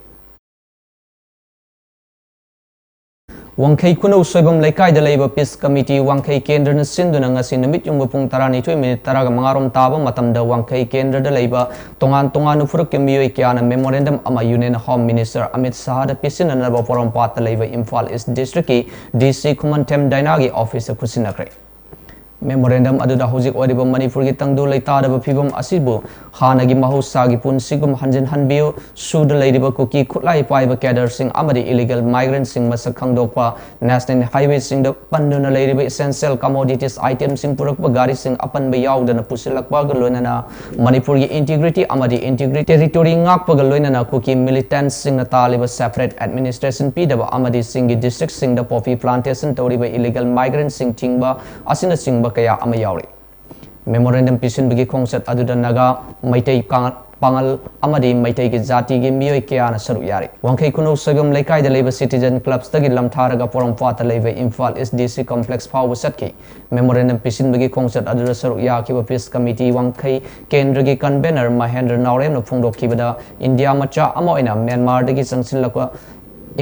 ꯋꯥꯡꯈꯩ ꯈꯨꯅꯧ ꯁꯣꯏꯕꯝ ꯂꯩꯀꯥꯏꯗ ꯂꯩꯕ Peace Committee ꯋꯥꯡꯈꯩ ꯀꯦꯟꯗ꯭ꯔꯅ ꯁꯤꯟꯗꯨꯅ ꯉꯁꯤ ꯅꯨꯃꯤꯠ ꯌꯨꯡꯕ ꯄꯨꯡ ꯇꯔꯥꯅꯤꯊꯣꯏ minute ꯇꯔꯥꯒ ꯃꯉꯥꯔꯣꯝ ꯇꯥꯕ ꯃꯇꯝꯗ ꯋꯥꯡꯈꯩ ꯀꯦꯟꯗ꯭ꯔꯗ ꯂꯩꯕ ꯇꯣꯉꯥꯟ ꯇꯣꯉꯥꯟꯕ ꯐꯨꯔꯨꯞꯀꯤ ꯃꯤꯑꯣꯏ ꯀꯌꯥꯅ memorandum ꯑꯃ Union Home Minister ꯑꯃꯤꯠ ꯁꯥꯍꯗ ꯄꯤꯁꯤꯟꯅꯅꯕ ꯄꯣꯔꯣꯝꯄꯥꯠꯇ ꯂꯩꯕ ꯏꯝꯐꯥꯜ East District ꯀꯤ D C ꯈꯨꯃꯟꯊꯦꯝ ꯗꯥꯏꯅꯥꯒꯤ office ꯇ ꯈꯨꯠꯁꯤꯟꯅꯈ꯭ꯔꯦ꯫ Memorandum ꯑꯗꯨꯗ ꯍꯧꯖꯤꯛ ꯑꯣꯏꯔꯤꯕ ꯃꯅꯤꯄꯨꯔꯒꯤ ꯇꯪꯗꯨ ꯂꯩꯇꯥꯗꯕ ꯐꯤꯕꯝ ꯑꯁꯤꯕꯨ ꯍꯥꯟꯅꯒꯤ ꯃꯍꯧꯁꯥꯒꯤ ꯄꯨꯟꯁꯤꯒꯨꯝ ꯍꯟꯖꯤꯟꯍꯟꯕꯤꯌꯨ, ꯁꯨꯗ ꯂꯩꯔꯤꯕ ꯀꯨꯀꯤ ꯈꯨꯠꯂꯥꯏ ꯄꯥꯏꯕ cadre ꯁꯤꯡ ꯑꯃꯗꯤ illegal migrant ꯁꯤꯡ ꯃꯁꯛ ꯈꯪꯗꯣꯛꯄ, national highway ꯁꯤꯡꯗ ꯄꯟꯗꯨꯅ ꯂꯩꯔꯤꯕ essential commodities item ꯁꯤꯡ ꯄꯨꯔꯛꯄ ꯒꯥꯔꯤꯁꯤꯡ ꯑꯄꯟꯕ ꯌꯥꯎꯗꯅ ꯄꯨꯁꯤꯜꯂꯛꯄꯒ ꯂꯣꯏꯅꯅ ꯃꯅꯤꯄꯨꯔꯒꯤ integrity ꯑꯃꯗꯤ integri-, territory ꯉꯥꯛꯄꯒ ꯂꯣꯏꯅꯅ ꯀꯨꯀꯤ militant ꯁꯤꯡꯅ ꯇꯥꯜꯂꯤꯕ separate administration ꯄꯤꯗꯕ ꯑꯃꯗꯤ ꯆꯤꯡꯒꯤ district ꯁꯤꯡꯗ poppy plantation ꯇꯧꯔꯤꯕ illegal migrant ꯁꯤꯡ ꯊꯤꯡꯕ ꯑꯁꯤꯅꯆꯤꯡꯕ ꯀꯌꯥ ꯑꯃ ꯌꯥꯎꯔꯤ꯫ Memorandum ꯄꯤꯁꯤꯟꯕꯒꯤ ꯈꯣꯡꯆꯠ ꯑꯗꯨꯗ ꯅꯥꯒꯥ, ꯃꯩꯇꯩ, ꯀꯥ-, ꯄꯥꯉꯜ ꯑꯃꯗꯤ ꯃꯩꯇꯩꯒꯤ ꯖꯥꯇꯤꯒꯤ ꯃꯤꯑꯣꯏ ꯀꯌꯥꯅ ꯁꯔꯨꯛ ꯌꯥꯔꯤ꯫ ꯋꯥꯡꯈꯩ ꯈꯨꯅꯧ ꯁꯣꯏꯕꯝ ꯂꯩꯀꯥꯏꯗ ꯂꯩꯕ Citizen Clubs ꯇꯒꯤ ꯂꯝꯊꯥꯔꯒ ꯄꯣꯔꯣꯝꯄꯥꯠꯇ ꯂꯩꯕ Imphal East D C Complex ꯐꯥꯎꯕ ꯆꯠꯈꯤ꯫ Memorandum ꯄꯤꯁꯤꯟꯕꯒꯤ ꯈꯣꯡꯆꯠ ꯑꯗꯨꯗ ꯁꯔꯨꯛ ꯌꯥꯈꯤꯕ Peace Committee ꯋꯥꯡꯈꯩ ꯀꯦꯟꯗ꯭ꯔꯒꯤ convener ꯃꯍꯦꯟꯗ꯭ꯔ ꯅꯥꯎꯔꯦꯝꯅ ꯐꯣꯡꯗꯣꯛꯈꯤꯕꯗ, ꯏꯟꯗꯤꯌꯥ ꯃꯆꯥ ꯑꯃ ꯑꯣꯏꯅ ꯃ꯭ꯌꯥꯟꯃꯥꯔꯗꯒꯤ ꯆꯪꯁꯤꯜꯂꯛꯄ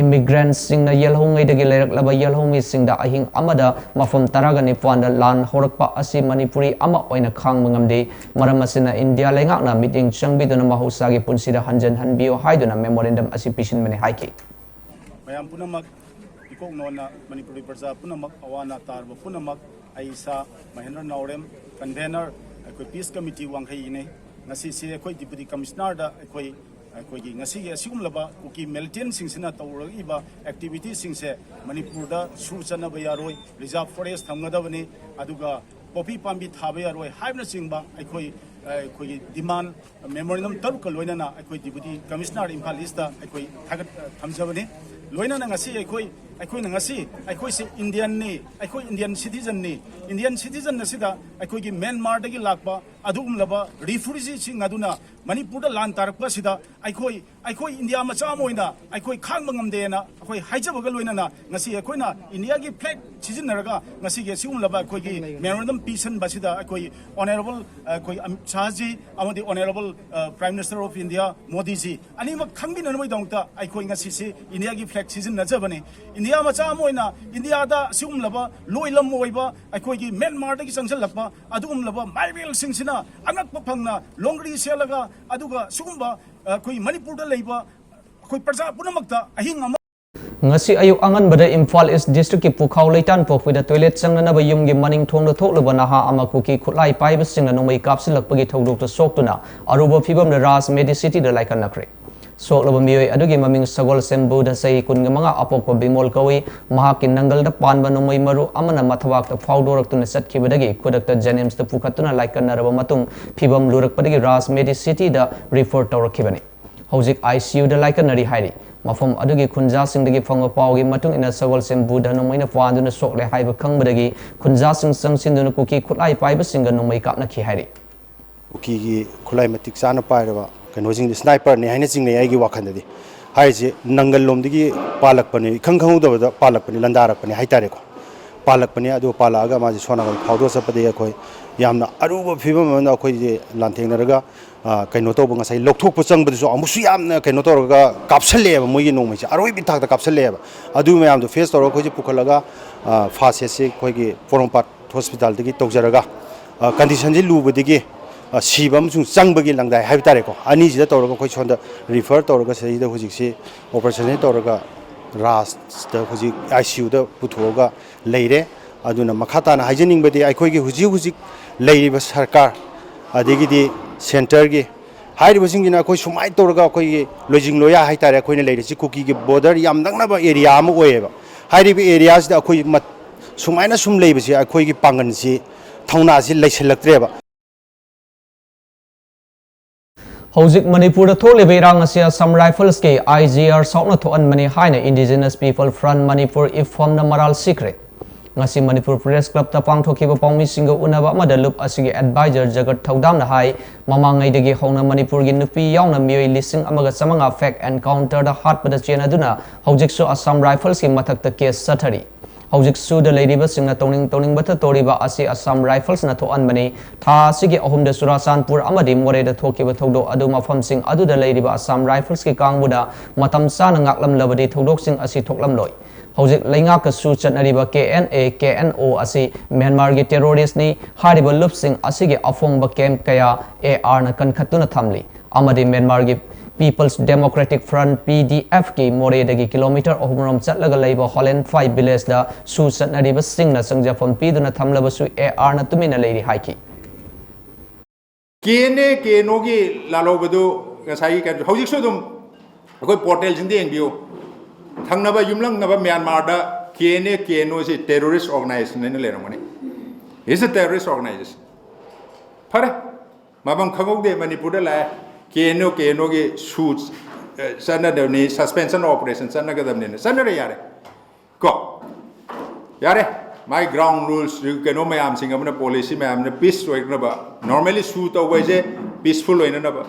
Immigrantꯁꯤꯡꯅ ꯌꯦꯜꯍꯧꯉꯩꯗꯒꯤ ꯂꯩꯔꯛꯂꯕ ꯌꯦꯜꯍꯧꯃꯤꯁꯤꯡꯗ ꯑꯍꯤꯡ ꯑꯃꯗ ꯃꯐꯝ ꯇꯔꯥꯒ ꯅꯤꯄꯥꯟꯗ ꯂꯥꯟ ꯍꯧꯔꯛꯄ ꯑꯁꯤ ꯃꯅꯤꯄꯨꯔꯤ ꯑꯃ ꯑꯣꯏꯅ ꯈꯥꯡꯕ ꯉꯝꯗꯦ꯫ ꯃꯔꯝ ꯑꯁꯤꯅ ꯏꯟꯗꯤꯌꯥ ꯂꯩꯉꯥꯛꯅ ꯃꯤꯠꯌꯦꯡ ꯆꯪꯕꯤꯗꯨꯅ ꯃꯍꯧꯁꯥꯒꯤ ꯄꯨꯟꯁꯤꯗ ꯍꯟꯖꯤꯟꯍꯟꯕꯤꯌꯨ ꯍꯥꯏꯗꯨꯅ memorandum ꯑꯁꯤ ꯄꯤꯁꯤꯟꯕꯅꯤ ꯍꯥꯏꯈꯤ꯫ ꯃꯌꯥꯝ ꯄꯨꯝꯅꯃꯛ, ꯏꯀꯣꯛ ꯅꯣꯟꯅ ꯃꯅꯤꯄꯨꯔꯒꯤ ꯄ꯭ꯔꯖꯥ ꯄꯨꯝꯅꯃꯛ, ꯑꯋꯥ ꯑꯅꯥ ꯇꯥꯔꯕ ꯄꯨꯝꯅꯃꯛ, ꯑꯩ ꯏꯁꯥ ꯃꯍꯦꯟꯗ꯭ꯔ ꯅꯥꯎꯔꯦꯝ, convener, ꯑꯩꯈꯣꯏ Peace Committee ꯋꯥꯡꯈꯩꯒꯤꯅꯤ꯫ ꯉꯁꯤꯁꯦ ꯑꯩꯈꯣꯏ Deputy Commissionerꯗ ꯑꯩꯈꯣꯏ, ꯑꯩꯈꯣꯏꯒꯤ ꯉꯁꯤꯒꯤ ꯑꯁꯤꯒꯨꯝꯂꯕ ꯀꯨꯀꯤ militantꯁꯤꯡꯁꯤꯅ ꯇꯧꯔꯛꯏꯕ activityꯁꯤꯡꯁꯦ ꯃꯅꯤꯄꯨꯔꯗ ꯁꯨ ꯆꯠꯅꯕ ꯌꯥꯔꯣꯏ, reserve forest ꯊꯝꯒꯗꯕꯅꯤ, ꯑꯗꯨꯒ ꯄꯣꯄꯤ ꯄꯥꯝꯕꯤ ꯊꯥꯕ ꯌꯥꯔꯣꯏ ꯍꯥꯏꯕꯅꯆꯤꯡꯕ ꯑꯩꯈꯣꯏ, ꯑꯩꯈꯣꯏꯒꯤ demand memorandum ꯇꯔꯨꯛꯀ ꯂꯣꯏꯅꯅ ꯑꯩꯈꯣꯏ Deputy Commissioner ꯏꯝꯐꯥꯜ Eastꯇ ꯑꯩꯈꯣꯏ ꯊꯥꯒꯠ-, ꯊꯝꯖꯕꯅꯤ꯫ ꯂꯣꯏꯅꯅ ꯉꯁꯤ ꯑꯩꯈꯣꯏ, ꯑꯩꯈꯣꯏꯅ ꯉꯁꯤ, ꯑꯩꯈꯣꯏꯁꯦ Indianꯅꯤ, ꯑꯩꯈꯣꯏ Indian citizenꯅꯤ꯫ Indian citizen ꯑꯁꯤꯗ ꯑꯩꯈꯣꯏꯒꯤ ꯃ꯭ꯌꯥꯟꯃꯥꯔꯗꯒꯤ ꯂꯥꯛꯄ ꯑꯗꯨꯒꯨꯝꯂꯕ refugeeꯁꯤꯡ ꯑꯗꯨꯅ ꯃꯅꯤꯄꯨꯔꯗ ꯂꯥꯟ ꯇꯥꯔꯛꯄ ꯑꯁꯤꯗ ꯑꯩꯈꯣꯏ, ꯑꯩꯈꯣꯏ ꯏꯟꯗꯤꯌꯥ ꯃꯆꯥ ꯑꯃ ꯑꯣꯏꯅ ꯑꯩꯈꯣꯏ ꯈꯥꯡꯕ ꯉꯝꯗꯦꯅ ꯑꯩꯈꯣꯏ ꯍꯥꯏꯖꯕꯒ ꯂꯣꯏꯅꯅ ꯉꯁꯤ ꯑꯩꯈꯣꯏꯅ ꯏꯟꯗꯤꯌꯥꯒꯤ flag ꯁꯤꯖꯤꯟꯅꯔꯒ ꯉꯁꯤꯒꯤ ꯑꯁꯤꯒꯨꯝꯂꯕ ꯑꯩꯈꯣꯏꯒꯤ memorandum ꯄꯤꯁꯟꯕꯁꯤꯗ ꯑꯩꯈꯣꯏ honourable ꯑꯩꯈꯣꯏ ꯑꯃꯤꯠ ꯁꯥꯍꯖꯤ ꯑꯃꯗꯤ honourable, ꯑ, Prime Minister of India ꯃꯣꯗꯤꯖꯤ ꯑꯅꯤꯃꯛ ꯈꯪꯕꯤꯅꯅꯕꯒꯤꯗꯃꯛꯇ ꯑꯩꯈꯣꯏ ꯉꯁꯤꯁꯤ ꯏꯟꯗꯤꯌꯥꯒꯤ flag ꯁꯤꯖꯤꯟꯅꯖꯕꯅꯤ꯫ ꯏꯟꯗꯤꯌꯥ ꯃꯆꯥ ꯑꯃ ꯑꯣꯏꯅ ꯏꯟꯗꯤꯌꯥꯗ ꯑꯁꯤꯒꯨꯝꯂꯕ ꯂꯣꯏꯂꯝ ꯑꯣꯏꯕ ꯑꯩꯈꯣꯏꯒꯤ ꯃ꯭ꯌꯥꯟꯃꯥꯔꯗꯒꯤ ꯆꯪꯁꯤꯜꯂꯛꯄ ꯑꯗꯨꯒꯨꯝꯂꯕ ꯃꯥꯏꯕꯦꯜꯁꯤꯡꯁꯤꯅ ꯑꯉꯛꯄ ꯐꯪꯅ ꯂꯣꯡꯒ꯭ꯔꯤ ꯁꯦꯠꯂꯒ ꯑꯗꯨꯒ ꯁꯤꯒꯨꯝꯕ ꯑꯩꯈꯣꯏ ꯃꯅꯤꯄꯨꯔꯗ ꯂꯩꯕ ꯑꯩꯈꯣꯏ ꯄ꯭ꯔꯖꯥ ꯄꯨꯝꯅꯃꯛꯇ ꯑꯍꯤꯡ ꯑꯃ ꯉꯁꯤ ꯑꯌꯨꯛ ꯑꯉꯟꯕꯗ ꯏꯝꯐꯥꯜ East Districtꯀꯤ ꯄꯨꯈꯥꯎ ꯂꯩꯇꯥꯟ ꯄꯣꯛꯄꯤꯗ toilet ꯆꯪꯅꯅꯕ ꯌꯨꯝꯒꯤ ꯃꯅꯤꯡ ꯊꯣꯡꯗ ꯊꯣꯛꯂꯨꯕ ꯅꯍꯥ ꯑꯃ ꯀꯨꯀꯤ ꯈꯨꯠꯂꯥꯏ ꯄꯥꯏꯕꯁꯤꯡꯅ ꯅꯣꯡꯃꯩ ꯀꯥꯞꯁꯤꯜꯂꯛꯄꯒꯤ ꯊꯧꯗꯣꯛꯇ ꯁꯣꯛꯇꯨꯅ ꯑꯔꯨꯕ ꯐꯤꯚꯝꯗ ꯔꯥꯖ ꯃꯦꯗꯤꯁꯤꯇꯤꯗ ꯂꯥꯏꯀꯠꯅꯈ꯭ꯔꯦ꯫ ꯁꯣꯛꯂꯕ ꯃꯤꯑꯣꯏ ꯑꯗꯨꯒꯤ ꯃꯃꯤꯡ ꯁꯒꯣꯜꯁꯦꯝꯕꯨꯗ, ꯆꯍꯤ ꯀꯨꯟꯃꯉꯥ, ꯑꯄꯣꯛꯄ ꯕꯤꯃꯣꯜ ꯀꯧꯏ꯫ ꯃꯍꯥꯛꯀꯤ ꯅꯪꯒꯜꯗ ꯄꯥꯟꯕ ꯅꯣꯡꯃꯩ ꯃꯔꯨ ꯑꯃꯅ ꯃꯊꯕꯥꯛꯇ ꯐꯥꯎꯗꯣꯔꯛꯇꯨꯅ ꯆꯠꯈꯤꯕꯗꯒꯤ ꯈꯨꯗꯛꯇ JNIMSꯇ ꯄꯨꯈꯠꯇꯨꯅ ꯂꯥꯏꯀꯠꯅꯔꯕ ꯃꯇꯨꯡ ꯐꯤꯚꯝ ꯂꯨꯔꯛꯄꯗꯒꯤ ꯔꯥꯖ ꯃꯦꯗꯤꯁꯤꯇꯤꯗ refer ꯇꯧꯔꯛꯈꯤꯕꯅꯤ꯫ ꯍꯧꯖꯤꯛ ICUꯗ ꯂꯥꯏꯀꯠꯅꯔꯤ ꯍꯥꯏꯔꯤ꯫ ꯃꯐꯝ ꯑꯗꯨꯒꯤ ꯈꯨꯟꯖꯥꯁꯤꯡꯗꯒꯤ ꯐꯪꯕ ꯄꯥꯎꯒꯤ ꯃꯇꯨꯡ ꯏꯟꯅ ꯁꯒꯣꯜꯁꯦꯝꯕꯨꯗ ꯅꯣꯡꯃꯩꯅ ꯄꯥꯟꯗꯨꯅ ꯁꯣꯛꯂꯦ ꯍꯥꯏꯕ ꯈꯪꯕꯗꯒꯤ ꯈꯨꯟꯖꯥꯁꯤꯡ ꯆꯪꯁꯤꯟꯗꯨꯅ ꯀꯨꯀꯤ ꯈꯨꯠꯂꯥꯏ ꯄꯥꯏꯕꯁꯤꯡꯒ ꯅꯣꯡꯃꯩ ꯀꯥꯞꯅꯈꯤ ꯍꯥꯏꯔꯤ꯫ ꯀꯨꯀꯤꯒꯤ ꯈꯨꯠꯂꯥꯏ ꯃꯇꯤꯛ ꯆꯥꯅ ꯄꯥꯏꯔꯕ ꯀꯩꯅꯣꯁꯤꯡꯗꯤ sniperꯅꯤ ꯍꯥꯏꯅ ꯆꯤꯡꯅꯩ ꯑꯩꯒꯤ ꯋꯥꯈꯜꯗꯗꯤ꯫ ꯍꯥꯏꯔꯤꯁꯤ ꯅꯪꯒꯜ ꯂꯣꯝꯗꯒꯤ ꯄꯥꯜꯂꯛꯄꯅꯤ, ꯏꯈꯪ ꯈꯪꯍꯧꯗꯕꯗ ꯄꯥꯜꯂꯛꯄꯅꯤ, ꯂꯟꯗꯥꯔꯛꯄꯅꯤ ꯍꯥꯏꯇꯥꯔꯦꯀꯣ꯫ ꯄꯥꯜꯂꯛꯄꯅꯦ꯫ ꯑꯗꯨ ꯄꯥꯜꯂꯛꯑꯒ ꯃꯥꯁꯦ ꯁꯣꯝ ꯅꯥꯀꯟ ꯐꯥꯎꯗꯣꯛꯑ ꯆꯠꯄꯗꯒꯤ ꯑꯩꯈꯣꯏ ꯌꯥꯝꯅ ꯑꯔꯨꯕ ꯐꯤꯕꯝ ꯑꯃꯗ ꯑꯩꯈꯣꯏꯁꯦ ꯂꯥꯟꯊꯦꯡꯅꯔꯒ, ꯑ, ꯀꯩꯅꯣ ꯇꯧꯕ, ꯉꯁꯥꯏ ꯂꯧꯊꯣꯛꯄ ꯆꯪꯕꯗꯁꯨ ꯑꯃꯨꯛꯁꯨ ꯌꯥꯝꯅ ꯀꯩꯅꯣ ꯇꯧꯔꯒ ꯀꯥꯞꯁꯜꯂꯛꯑꯦꯕ, ꯃꯣꯏꯒꯤ ꯅꯣꯡꯃꯩꯁꯦ ꯑꯔꯣꯏꯕ ꯊꯥꯛꯇ ꯀꯥꯞꯁꯜꯂꯛꯑꯦꯕ꯫ ꯑꯗꯨ ꯃꯌꯥꯝꯗꯣ ꯐꯦꯁ ꯇꯧꯔꯒ ꯑꯩꯈꯣꯏꯁꯦ ꯄꯨꯈꯠꯂꯒ, ꯑ, ꯐꯥꯔꯁ ꯑꯦꯗꯁꯦ ꯑꯩꯈꯣꯏꯒꯤ ꯄꯣꯔꯣꯝꯄꯥꯠ ꯍꯣꯁꯄꯤꯇꯥꯜꯗꯒꯤ ꯇꯧꯖꯔꯒ, ꯑ, ꯀꯟꯗꯤꯁꯟꯁꯦ ꯂꯨꯕꯗꯒꯤ, ꯑ, ꯁꯤꯕ ꯑꯃꯁꯨꯡ ꯆꯪꯕꯒꯤ ꯂꯪꯗꯥꯏ ꯍꯥꯏꯕ ꯇꯥꯔꯦꯀꯣ, ꯑꯅꯤꯁꯤꯗ ꯇꯧꯔꯒ ꯑꯩꯈꯣꯏ ꯁꯣꯝꯗ ꯔꯤꯐꯔ ꯇꯧꯔꯒ ꯁꯤꯗꯩꯗ ꯍꯧꯖꯤꯛꯁꯤ ꯑꯣꯄꯔꯦꯁꯟꯁꯦ ꯇꯧꯔꯒ ꯔꯥꯖꯇ ꯍꯧꯖꯤꯛ ꯑꯥꯏ ꯁꯤ ꯌꯨꯗ ꯄꯨꯊꯣꯛꯑꯒ ꯂꯩꯔꯦ꯫ ꯑꯗꯨꯅ ꯃꯈꯥ ꯇꯥꯅ ꯍꯥꯏꯖꯅꯤꯡꯕꯗꯤ ꯑꯩꯈꯣꯏꯒꯤ ꯍꯧꯖꯤꯛ ꯍꯧꯖꯤꯛ ꯂꯩꯔꯤꯕ ꯁꯔꯀꯥꯔ, ꯑꯗꯒꯤꯗꯤ ꯁꯦꯟꯇꯔꯒꯤ ꯍꯥꯏꯔꯤꯕꯁꯤꯡꯁꯤꯅ ꯑꯩꯈꯣꯏ ꯁꯨꯃꯥꯏꯅ ꯇꯧꯔꯒ ꯑꯩꯈꯣꯏꯒꯤ ꯂꯣꯏꯖꯤꯡ ꯂꯣꯌꯥ ꯍꯥꯏꯇꯥꯔꯦ, ꯑꯩꯈꯣꯏꯅ ꯂꯩꯔꯤꯁꯤ ꯀꯨꯀꯤꯒꯤ ꯕꯣꯔꯗꯔ ꯌꯥꯝ ꯅꯛꯅꯕ ꯑꯦꯔꯤꯌꯥ ꯑꯃ ꯑꯣꯏꯌꯦꯕ꯫ ꯍꯥꯏꯔꯤꯕ ꯑꯦꯔꯤꯌꯥꯁꯤꯗ ꯑꯩꯈꯣꯏ ꯃꯠ-, ꯁꯨꯃꯥꯏꯅ ꯁꯨꯝ ꯂꯩꯕꯁꯤ ꯑꯩꯈꯣꯏꯒꯤ ꯄꯥꯡꯒꯜꯁꯤ, ꯊꯧꯅꯥꯁꯤ ꯂꯩꯁꯤꯜꯂꯛꯇ꯭ꯔꯦꯕ꯫ ꯍꯧꯖꯤꯛ ꯃꯅꯤꯄꯨꯔꯗ ꯊꯣꯛꯂꯤꯕ ꯏꯔꯥꯡ ꯑꯁꯤ ꯑꯁꯥꯝ ꯔꯥꯏꯐꯜꯁꯀꯤ ꯑꯥꯏ ꯖꯤ ꯑꯥꯔ ꯁꯥꯎꯠꯅ ꯊꯣꯛꯍꯟꯕꯅꯤ ꯍꯥꯏꯅ Indigenous People Front Manipur, ꯏꯐꯝꯅ ꯃꯔꯥꯜ ꯁꯤꯈ꯭ꯔꯦ꯫ ꯉꯁꯤ ꯃꯅꯤꯄꯨꯔ ꯄ꯭ꯔꯦꯁ ꯀ꯭ꯂꯕꯇ ꯄꯥꯡꯊꯣꯛꯈꯤꯕ ꯄꯥꯎꯃꯤꯁꯤꯡꯒ ꯎꯅꯕ ꯑꯃꯗ ꯂꯨꯞ ꯑꯁꯤꯒꯤ ꯑꯦꯗꯚꯥꯏꯖꯔ ꯖꯒꯠ ꯊꯧꯗꯥꯝꯅ ꯍꯥꯏ, ꯃꯃꯥꯡꯉꯩꯗꯒꯤ ꯍꯧꯅ ꯃꯅꯤꯄꯨꯔꯒꯤ ꯅꯨꯄꯤ ꯌꯥꯎꯅ ꯃꯤꯑꯣꯏ ꯂꯤꯁꯤꯡ ꯑꯃꯒ ꯆꯥꯃꯉꯥ ꯐꯦꯛ ꯑꯦꯟꯀꯥꯎꯟꯇꯔꯗ ꯍꯥꯠꯄꯗ ꯆꯦꯟꯅꯗꯨꯅ ꯍꯧꯖꯤꯛꯁꯨ ꯑꯁꯥꯝ ꯔꯥꯏꯐꯜꯁꯀꯤ ꯃꯊꯛꯇ ꯀꯦꯁ ꯆꯠꯊꯔꯤ꯫ ꯍꯧꯖꯤꯛ ꯁꯨꯗ ꯂꯩꯔꯤꯕꯁꯤꯡꯅ ꯇꯧꯅꯤꯡ ꯇꯧꯅꯤꯡꯕꯇ ꯇꯧꯔꯤꯕ ꯑꯁꯤ ꯑꯁꯥꯝ ꯔꯥꯏꯐꯜꯁꯅ ꯊꯣꯛꯍꯟꯕꯅꯤ꯫ ꯊꯥ ꯑꯁꯤꯒꯤ ꯑꯍꯨꯝꯗ ꯆꯨꯔꯥꯆꯥꯟꯄꯨꯔ ꯑꯃꯗꯤ ꯃꯣꯔꯦꯗ ꯊꯣꯛꯈꯤꯕ ꯊꯧꯗꯣꯛ ꯑꯗꯨ ꯃꯐꯝꯁꯤꯡ ꯑꯗꯨꯗ ꯂꯩꯔꯤꯕ ꯑꯁꯥꯝ ꯔꯥꯏꯐꯜꯁꯀꯤ ꯀꯥꯡꯕꯨꯅ ꯃꯇꯝ ꯆꯥꯅ ꯉꯥꯛꯂꯝꯂꯕꯗꯤ ꯊꯧꯗꯣꯛꯁꯤꯡ ꯑꯁꯤ ꯊꯣꯛꯂꯝꯂꯣꯏ꯫ ꯍꯧꯖꯤꯛ ꯂꯩꯉꯥꯛꯀ ꯁꯨ ꯆꯠꯅꯔꯤꯕ ꯀꯦ N A, K N O ꯑꯁꯤ ꯃ꯭ꯌꯥꯟꯃꯥꯔꯒꯤ ꯇꯦꯔꯣꯔꯤꯁ꯭ꯠꯅꯤ꯫ ꯍꯥꯏꯔꯤꯕ ꯂꯨꯞꯁꯤꯡ ꯑꯁꯤꯒꯤ ꯑꯐꯣꯡꯕ ꯀꯦꯝꯞ ꯀꯌꯥ ꯑꯦ ꯑꯥꯔꯅ ꯀꯟꯈꯠꯇꯨꯅ ꯊꯝꯂꯤ꯫ ꯑꯃꯗꯤ ꯃ꯭ꯌꯥꯟꯃꯥꯔꯒꯤ People's Democratic Front, ꯄꯤ ꯗꯤ ꯑꯦꯐꯀꯤ ꯃꯣꯔꯦꯗꯒꯤ ꯀꯤꯂꯣꯃꯤꯇꯔ ꯑꯍꯨꯝꯔꯣꯝ ꯆꯠꯂꯒ ꯂꯩꯕ ꯍꯣꯂꯦꯟꯐꯥꯏ ꯚꯤꯂꯦꯖꯇ ꯁꯨ ꯆꯠꯅꯔꯤꯕꯁꯤꯡꯅ ꯆꯪꯖꯐꯝ ꯄꯤꯗꯨꯅ ꯊꯝꯂꯕꯁꯨ ꯑꯦ ꯑꯥꯔꯅ ꯇꯨꯃꯤꯟꯅ ꯂꯩꯔꯤ ꯍꯥꯏꯈꯤ꯫ ꯀꯦ ꯑꯦꯟ ꯑꯦ, ꯀꯦ ꯑꯦꯟ ꯑꯣꯒꯤ ꯂꯥꯜꯍꯧꯕꯗꯨ ꯉꯁꯥꯏꯒꯤ ꯀꯩꯅꯣ, ꯍꯧꯖꯤꯛꯁꯨ ꯑꯗꯨꯝ ꯑꯩꯈꯣꯏ ꯄꯣꯔꯇꯦꯜꯁꯤꯡꯗ ꯌꯦꯡꯕꯤꯌꯨ꯫ ꯊꯪꯅꯕ ꯌꯨꯝꯂꯪꯅꯕ ꯃ꯭ꯌꯥꯟꯃꯥꯔꯗ K N A, K N ꯑꯣꯁꯤ ꯇꯦꯔꯣꯔꯤꯁ ꯑꯣꯔꯒꯅꯥꯏꯖꯦꯁꯟ ꯍꯥꯏꯅ ꯂꯩꯔꯝꯒꯅꯤ꯫ It's a terrorist organization. ꯐꯔꯦ, ꯃꯐꯝ ꯈꯪꯍꯧꯗꯦ, ꯃꯅꯤꯄꯨꯔꯗ ꯂꯥꯛꯑꯦ, ꯀꯦ ꯑꯦꯟ ꯑꯣ, ꯀꯦ ꯑꯦꯟ ꯑꯣꯒꯤ ꯁꯨ, ꯑ, ꯆꯠꯅꯗꯕꯅꯤ, suspension of operation ꯆꯠꯅꯒꯗꯕꯅꯤꯅ ꯆꯠꯅꯔꯦ, ꯌꯥꯔꯦ꯫ ꯀꯣ? ꯌꯥꯔꯦ꯫ ꯃꯥꯏ ground rules, ꯀꯩꯅꯣ ꯃꯌꯥꯝꯁꯤꯡ ꯑꯃꯅ, policy ꯃꯌꯥꯝꯅ peace ꯑꯣꯏꯅꯕ, normally ꯁꯨ ꯇꯧꯕ ꯍꯥꯏꯁꯦ peaceful ꯑꯣꯏꯅꯅꯕ,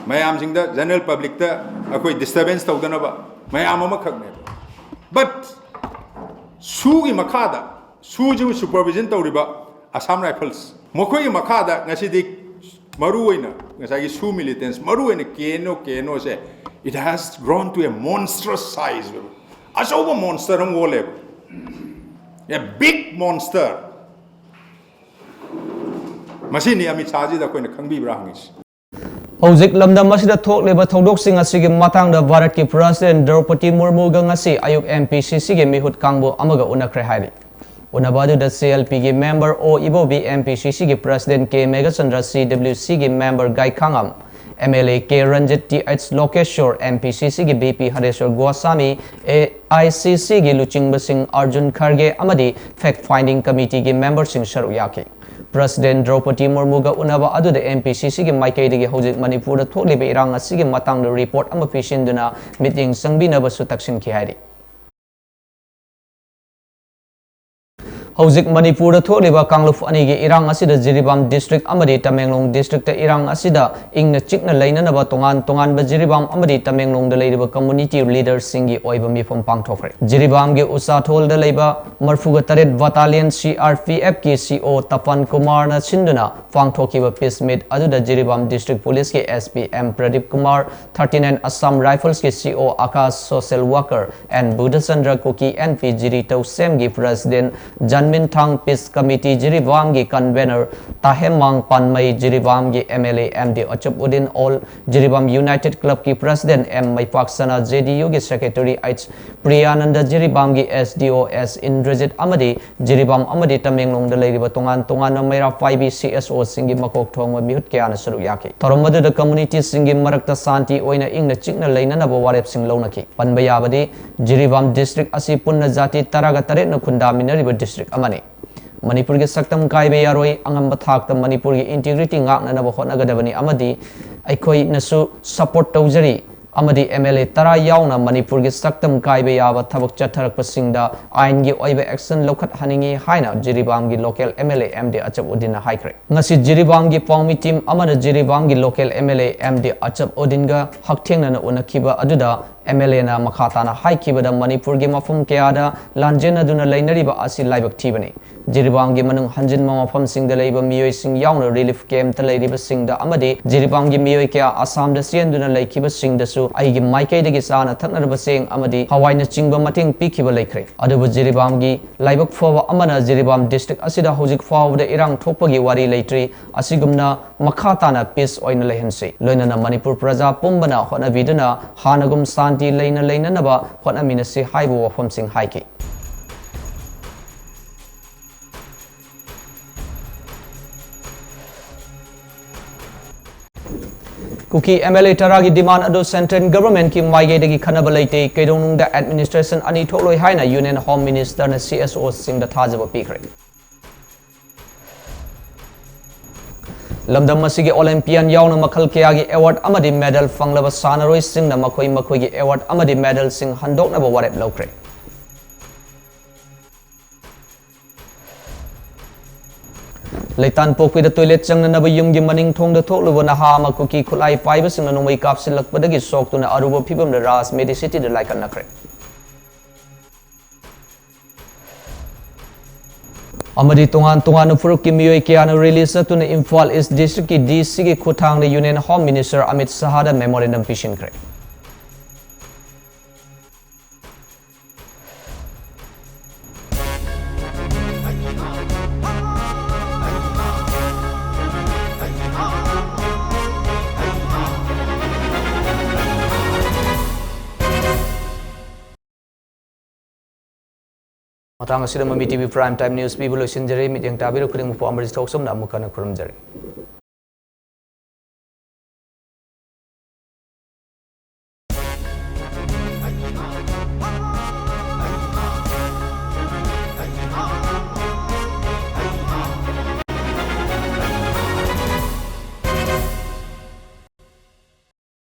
ꯃꯌꯥꯝꯁꯤꯡꯗ, general publicꯇ ꯑꯩꯈꯣꯏ disturbance ꯇꯧꯗꯅꯕ ꯃꯌꯥꯝ ꯑꯃꯈꯛꯅꯦꯕ꯫ But ꯁꯨꯒꯤ ꯃꯈꯥꯗ ꯁꯨꯁꯤꯕꯨ supervision ꯇꯧꯔꯤꯕ Assam Rifles, ꯃꯈꯣꯏꯒꯤ ꯃꯈꯥꯗ ꯉꯁꯤꯗꯤ ꯃꯔꯨꯑꯣꯏꯅ ꯉꯁꯥꯏꯒꯤ ꯁꯨ militants, ꯃꯔꯨꯑꯣꯏꯅ K N O, K N O say, it has grown to a monstrous size. ꯑꯆꯧꯕ monster ꯑꯃ ꯑꯣꯜꯂꯦꯕ, a big monster. ꯃꯁꯤꯅꯤ ꯑꯃꯤꯠ ꯁꯥꯍꯖꯤꯗ ꯑꯩꯈꯣꯏꯅ ꯈꯪꯕꯤꯕ꯭ꯔꯥ ꯍꯪꯉꯤꯁꯤ꯫ ꯍꯧꯖꯤꯛ ꯂꯝꯗꯝ ꯑꯁꯤꯗ ꯊꯣꯛꯂꯤꯕ ꯊꯧꯗꯣꯛꯁꯤꯡ ꯑꯁꯤꯒꯤ ꯃꯇꯥꯡꯗ ꯚꯥꯔꯠꯀꯤ ꯄ꯭ꯔꯁꯤꯗꯦꯟ ꯗ꯭ꯔꯧꯄꯗꯤ ꯃꯨꯔꯃꯨꯒ ꯉꯁꯤ ꯑꯌꯨꯛ M P C Cꯒꯤ ꯃꯤꯍꯨꯠ ꯀꯥꯡꯕꯨ ꯑꯃꯒ ꯎꯅꯈ꯭ꯔꯦ ꯍꯥꯏꯔꯤ꯫ ꯎꯅꯕ ꯑꯗꯨꯗ C L Pꯒꯤ member O Ibobi, M P C Cꯒꯤ president K Meghachandra, C W Cꯒꯤ member ꯒꯥꯏꯈꯥꯉꯝ, M L A K Ranjit, T H ꯂꯣꯀꯦꯁꯣꯔ, M P C Cꯒꯤ V P ꯍꯔꯦꯁꯣꯔ ꯒꯣꯁꯥꯃꯤ, A I C Cꯒꯤ ꯂꯨꯆꯤꯡꯕꯁꯤꯡ Arjun ꯈꯔꯒꯦ ꯑꯃꯗꯤ fact finding committeeꯒꯤ memberꯁꯤꯡ ꯁꯔꯨꯛ ꯌꯥꯈꯤ꯫ President ꯗ꯭ꯔꯧꯄꯗꯤ ꯃꯨꯔꯃꯨꯒ ꯎꯅꯕ ꯑꯗꯨꯗ M P C Cꯒꯤ ꯃꯥꯏꯀꯩꯗꯒꯤ ꯍꯧꯖꯤꯛ ꯃꯅꯤꯄꯨꯔꯗ ꯊꯣꯛꯂꯤꯕ ꯏꯔꯥꯡ ꯑꯁꯤꯒꯤ ꯃꯇꯥꯡꯗ report ꯑꯃ ꯄꯤꯁꯤꯟꯗꯨꯅ ꯃꯤꯠꯌꯦꯡ ꯆꯪꯕꯤꯅꯕꯁꯨ ꯇꯛꯁꯤꯟꯈꯤ ꯍꯥꯏꯔꯤ꯫ ꯍꯧꯖꯤꯛ ꯃꯅꯤꯄꯨꯔꯗ ꯊꯣꯛꯂꯤꯕ ꯀꯥꯡꯂꯨꯞ ꯑꯅꯤꯒꯤ ꯏꯔꯥꯡ ꯑꯁꯤꯗ ꯖꯤꯔꯤꯕꯥꯝ district ꯑꯃꯗꯤ ꯇꯃꯦꯡꯂꯣꯡ districtꯇ ꯏꯔꯥꯡ ꯑꯁꯤꯗ ꯏꯪꯅ ꯆꯤꯛꯅ ꯂꯩꯅꯅꯕ ꯇꯣꯉꯥꯟ ꯇꯣꯉꯥꯟꯕ ꯖꯤꯔꯤꯕꯥꯝ ꯑꯃꯗꯤ ꯇꯃꯦꯡꯂꯣꯡꯗ ꯂꯩꯔꯤꯕ community leaderꯁꯤꯡꯒꯤ ꯑꯣꯏꯕ ꯃꯤꯐꯝ ꯄꯥꯡꯊꯣꯛꯈ꯭ꯔꯦ꯫ ꯖꯤꯔꯤꯕꯥꯝꯒꯤ ꯎꯆꯥꯊꯣꯜꯗ ꯂꯩꯕ ꯃꯔꯐꯨꯒ ꯇꯔꯦꯠ Battalion C R P Fꯀꯤ C O ꯇꯄꯟ ꯀꯨꯃꯥꯔꯅ ꯁꯤꯟꯗꯨꯅ ꯄꯥꯡꯊꯣꯛꯈꯤꯕ peace meet ꯑꯗꯨꯗ Jiribam district policeꯀꯤ S P M Pradeep Kumar, thirty nine Assam Riflesꯀꯤ C O Akash, social worker N Budhachandra Kuki, N P Jiri ꯇꯧꯁꯦꯝꯒꯤ president ꯖꯟꯃꯤꯟꯊꯥꯡ, peace committee ꯖꯤꯔꯤꯕꯥꯝꯒꯤ convener ꯇꯥꯍꯦꯃꯥꯡ ꯄꯥꯟꯃꯩ, ꯖꯤꯔꯤꯕꯥꯝꯒꯤ M L A M D ꯑꯆꯞꯎꯗꯤꯟ, all Jiribam United Clubꯀꯤ president M ꯃꯩꯄꯥꯛꯁꯅꯥ, JDUꯒꯤ secretary H ꯄ꯭ꯔꯤꯌꯥꯅꯟꯗ, ꯖꯤꯔꯤꯕꯥꯝꯒꯤ S D O S Indrajit ꯑꯃꯗꯤ ꯖꯤꯔꯤꯕꯥꯝ ꯑꯃꯗꯤ ꯇꯃꯦꯡꯂꯣꯡꯗ ꯂꯩꯔꯤꯕ ꯇꯣꯉꯥꯟ ꯇꯣꯉꯥꯟꯕ ꯃꯩꯔꯥ ꯄꯥꯏꯕꯤ C S Oꯁꯤꯡꯒꯤ ꯃꯀꯣꯛ ꯊꯣꯡꯕ ꯃꯤꯍꯨꯠ ꯀꯌꯥꯅ ꯁꯔꯨꯛ ꯌꯥꯈꯤ꯫ ꯊꯧꯔꯝ ꯑꯗꯨꯗ communityꯁꯤꯡꯒꯤ ꯃꯔꯛꯇ ꯁꯥꯟꯇꯤ ꯑꯣꯏꯅ ꯏꯪꯅ ꯆꯤꯛꯅ ꯂꯩꯅꯅꯕ ꯋꯥꯔꯦꯞꯁꯤꯡ ꯂꯧꯅꯈꯤ꯫ ꯄꯟꯕ ꯌꯥꯕꯗꯤ, ꯖꯤꯔꯤꯕꯥꯝ district ꯑꯁꯤ ꯄꯨꯟꯅ ꯖꯥꯇꯤ ꯇꯔꯥꯒ ꯇꯔꯦꯠꯅ ꯈꯨꯟꯗꯥꯃꯤꯟꯅꯔꯤꯕ district ꯑꯃꯅꯤ꯫ ꯃꯅꯤꯄꯨꯔꯒꯤ ꯁꯛꯇꯝ ꯀꯥꯏꯕ ꯌꯥꯔꯣꯏ, ꯑꯉꯝꯕ ꯊꯥꯛꯇ ꯃꯅꯤꯄꯨꯔꯒꯤ integrity ꯉꯥꯛꯅꯅꯕ ꯍꯣꯠꯅꯒꯗꯕꯅꯤ ꯑꯃꯗꯤ ꯑꯩꯈꯣꯏꯅꯁꯨ support ꯇꯧꯖꯔꯤ ꯑꯃꯗꯤ M L A ꯇꯔꯥ ꯌꯥꯎꯅ ꯃꯅꯤꯄꯨꯔꯒꯤ ꯁꯛꯇꯝ ꯀꯥꯏꯕ ꯌꯥꯕ ꯊꯕꯛ ꯆꯠꯊꯔꯛꯄꯁꯤꯡꯗ ꯑꯥꯏꯟꯒꯤ ꯑꯣꯏꯕ action ꯂꯧꯈꯠꯍꯟꯅꯤꯡꯏ ꯍꯥꯏꯅ ꯖꯤꯔꯤꯕꯥꯝꯒꯤ local M L A M D ꯑꯆꯞꯎꯗꯤꯟꯅ ꯍꯥꯏꯈ꯭ꯔꯦ꯫ ꯉꯁꯤ ꯖꯤꯔꯤꯕꯥꯝꯒꯤ ꯄꯥꯎꯃꯤ team ꯑꯃꯅ ꯖꯤꯔꯤꯕꯥꯝꯒꯤ local M L A M D ꯑꯆꯞꯎꯗꯤꯟꯒ ꯍꯛꯊꯦꯡꯅꯅ ꯎꯅꯈꯤꯕ ꯑꯗꯨꯗ ꯑꯦꯝ ꯑꯦꯜ ꯑꯦꯅ ꯃꯈꯥ ꯇꯥꯅ ꯍꯥꯏꯈꯤꯕꯗ, ꯃꯅꯤꯄꯨꯔꯒꯤ ꯃꯐꯝ ꯀꯌꯥꯗ ꯂꯥꯟꯖꯦꯟꯅꯗꯨꯅ ꯂꯩꯅꯔꯤꯕ ꯑꯁꯤ ꯂꯥꯏꯕꯛ ꯊꯤꯕꯅꯤ꯫ ꯖꯤꯔꯤꯕꯥꯝꯒꯤ ꯃꯅꯨꯡ ꯍꯟꯖꯤꯟꯕ ꯃꯐꯝꯁꯤꯡꯗ ꯂꯩꯕ ꯃꯤꯑꯣꯏꯁꯤꯡ ꯌꯥꯎꯅ ꯔꯤꯂꯤꯐ ꯀꯦꯝꯞꯇ ꯂꯩꯔꯤꯕꯁꯤꯡꯗ ꯑꯃꯗꯤ ꯖꯤꯔꯤꯕꯥꯝꯒꯤ ꯃꯤꯑꯣꯏ ꯀꯌꯥ ꯑꯁꯥꯝꯗ ꯆꯦꯟꯗꯨꯅ ꯂꯩꯈꯤꯕꯁꯤꯡꯗꯁꯨ ꯑꯩꯒꯤ ꯃꯥꯏꯀꯩꯗꯒꯤ ꯆꯥꯅ ꯊꯛꯅꯔꯕ ꯆꯦꯡ ꯑꯃꯗꯤ ꯍꯋꯥꯏꯅꯆꯤꯡꯕ ꯃꯇꯦꯡ ꯄꯤꯈꯤꯕ ꯂꯩꯈ꯭ꯔꯦ꯫ ꯑꯗꯨꯕꯨ ꯖꯤꯔꯤꯕꯥꯝꯒꯤ ꯂꯥꯏꯕꯛ ꯐꯕ ꯑꯃꯅ ꯖꯤꯔꯤꯕꯥꯝ ꯗꯤꯁꯇ꯭ꯔꯤꯛ ꯑꯁꯤꯗ ꯍꯧꯖꯤꯛ ꯐꯥꯎꯕꯗ ꯏꯔꯥꯡ ꯊꯣꯛꯄꯒꯤ ꯋꯥꯔꯤ ꯂꯩꯇ꯭ꯔꯤ꯫ ꯑꯁꯤꯒꯨꯝꯅ ꯃꯈꯥ ꯇꯥꯅ ꯄꯤꯁ ꯑꯣꯏꯅ ꯂꯩꯍꯟꯁꯤ꯫ ꯂꯣꯏꯅꯅ ꯃꯅꯤꯄꯨꯔ ꯄ꯭ꯔꯖꯥ ꯄꯨꯝꯕꯅ ꯍꯣꯠꯅꯕꯤꯗꯨꯅ ꯍꯥꯟꯅꯒꯨꯝ ꯁꯥꯟꯇꯤ ꯂꯩꯅ ꯂꯩꯅꯅꯕ ꯍꯣꯠꯅꯃꯤꯟꯅꯁꯤ ꯍꯥꯏꯕ ꯋꯥꯐꯝꯁꯤꯡ ꯍꯥꯏꯈꯤ꯫ ꯀꯨꯀꯤ ꯑꯦꯝ ꯑꯦꯜ ꯑꯦ ꯇꯔꯥꯒꯤ ꯗꯤꯃꯥꯟ ꯑꯗꯨ ꯁꯦꯟꯇ꯭ꯔꯦꯜ ꯒꯚꯔꯟꯃꯦꯟꯠꯀꯤ ꯃꯥꯏꯀꯩꯗꯒꯤ ꯈꯟꯅꯕ ꯂꯩꯇꯦ꯫ ꯀꯩꯗꯧꯅꯨꯡꯗ ꯑꯦꯗꯃꯤꯅꯤꯁꯇ꯭ꯔꯦꯁꯟ ꯑꯅꯤ ꯊꯣꯛꯂꯣꯏ ꯍꯥꯏꯅ ꯌꯨꯅꯤꯌꯟ ꯍꯣꯝ ꯃꯤꯅꯤꯁꯇꯔꯅ ꯁꯤ ꯑꯦꯁ ꯑꯣꯁꯤꯡꯗ ꯊꯥꯖꯕ ꯄꯤꯈ꯭ꯔꯦ꯫ ꯂꯝꯗꯝ ꯑꯁꯤꯒꯤ ꯑꯣꯂꯦꯝꯄꯤꯌꯥꯟ ꯌꯥꯎꯅ ꯃꯈꯜ ꯀꯌꯥꯒꯤ ꯑꯦꯋꯥꯔꯗ ꯑꯃꯗꯤ ꯃꯦꯗꯜ ꯐꯪꯂꯕ ꯁꯥꯟꯅꯔꯣꯏꯁꯤꯡꯅ ꯃꯈꯣꯏ ꯃꯈꯣꯏꯒꯤ ꯑꯦꯋꯥꯔꯗ ꯑꯃꯗꯤ ꯃꯦꯗꯜꯁꯤꯡ ꯍꯟꯗꯣꯛꯅꯕ ꯋꯥꯔꯦꯞ ꯂꯧꯈ꯭ꯔꯦ꯫ ꯂꯩꯇꯥꯟꯄꯣꯛꯄꯤꯗ ꯇꯣꯏꯂꯦꯠ ꯆꯪꯅꯅꯕ ꯌꯨꯝꯒꯤ ꯃꯅꯤꯡ ꯊꯣꯡꯗ ꯊꯣꯛꯂꯨꯕ ꯅꯍꯥ ꯑꯃ ꯀꯨꯀꯤ ꯈꯨꯠꯂꯥꯏ ꯄꯥꯏꯕꯁꯤꯡꯅ ꯅꯣꯡꯃꯩ ꯀꯥꯞꯁꯤꯜꯂꯛꯄꯗꯒꯤ ꯁꯣꯛꯇꯨꯅ ꯑꯔꯨꯕ ꯐꯤꯚꯝꯗ ꯔꯥꯖ ꯃꯦꯗꯤꯁꯤꯇꯤꯗ ꯂꯥꯏꯀꯠꯅꯈ꯭ꯔꯦ꯫ ꯑꯃꯗꯤ ꯇꯣꯉꯥꯟ ꯇꯣꯉꯥꯟꯕ ꯐꯨꯔꯨꯞꯀꯤ ꯃꯤꯑꯣꯏ ꯀꯌꯥꯅ ꯔꯦꯂꯤ ꯆꯠꯇꯨꯅ ꯏꯝꯐꯥꯜ ꯏꯁ ꯗꯤꯁꯇ꯭ꯔꯤꯛꯀꯤ ꯗꯤ ꯁꯤꯒꯤ ꯈꯨꯠꯊꯥꯡꯗ ꯌꯨꯅꯤꯌꯟ ꯍꯣꯝ ꯃꯤꯅꯤꯁꯇꯔ ꯑꯃꯤꯠ ꯁꯍꯥꯗ ꯃꯦꯃꯣꯔꯦꯟꯗꯝ ꯄꯤꯁꯤꯟꯈ꯭ꯔꯦ꯫ ꯃꯇꯥꯡ ꯑꯁꯤꯗ ꯃꯃꯤ T V Prime Time News ꯄꯤꯕ ꯂꯣꯏꯁꯤꯟꯖꯔꯦ꯫ ꯃꯤꯠꯌꯦꯡ ꯇꯥꯕꯤꯔꯤꯕ ꯈꯨꯗꯤꯡꯃꯛꯄꯨ ꯑꯃꯔꯖꯤꯠ ꯊꯣꯛꯆꯝꯅ ꯑꯃꯨꯛ ꯍꯟꯅ ꯈꯨꯔꯨꯝꯖꯔꯤ꯫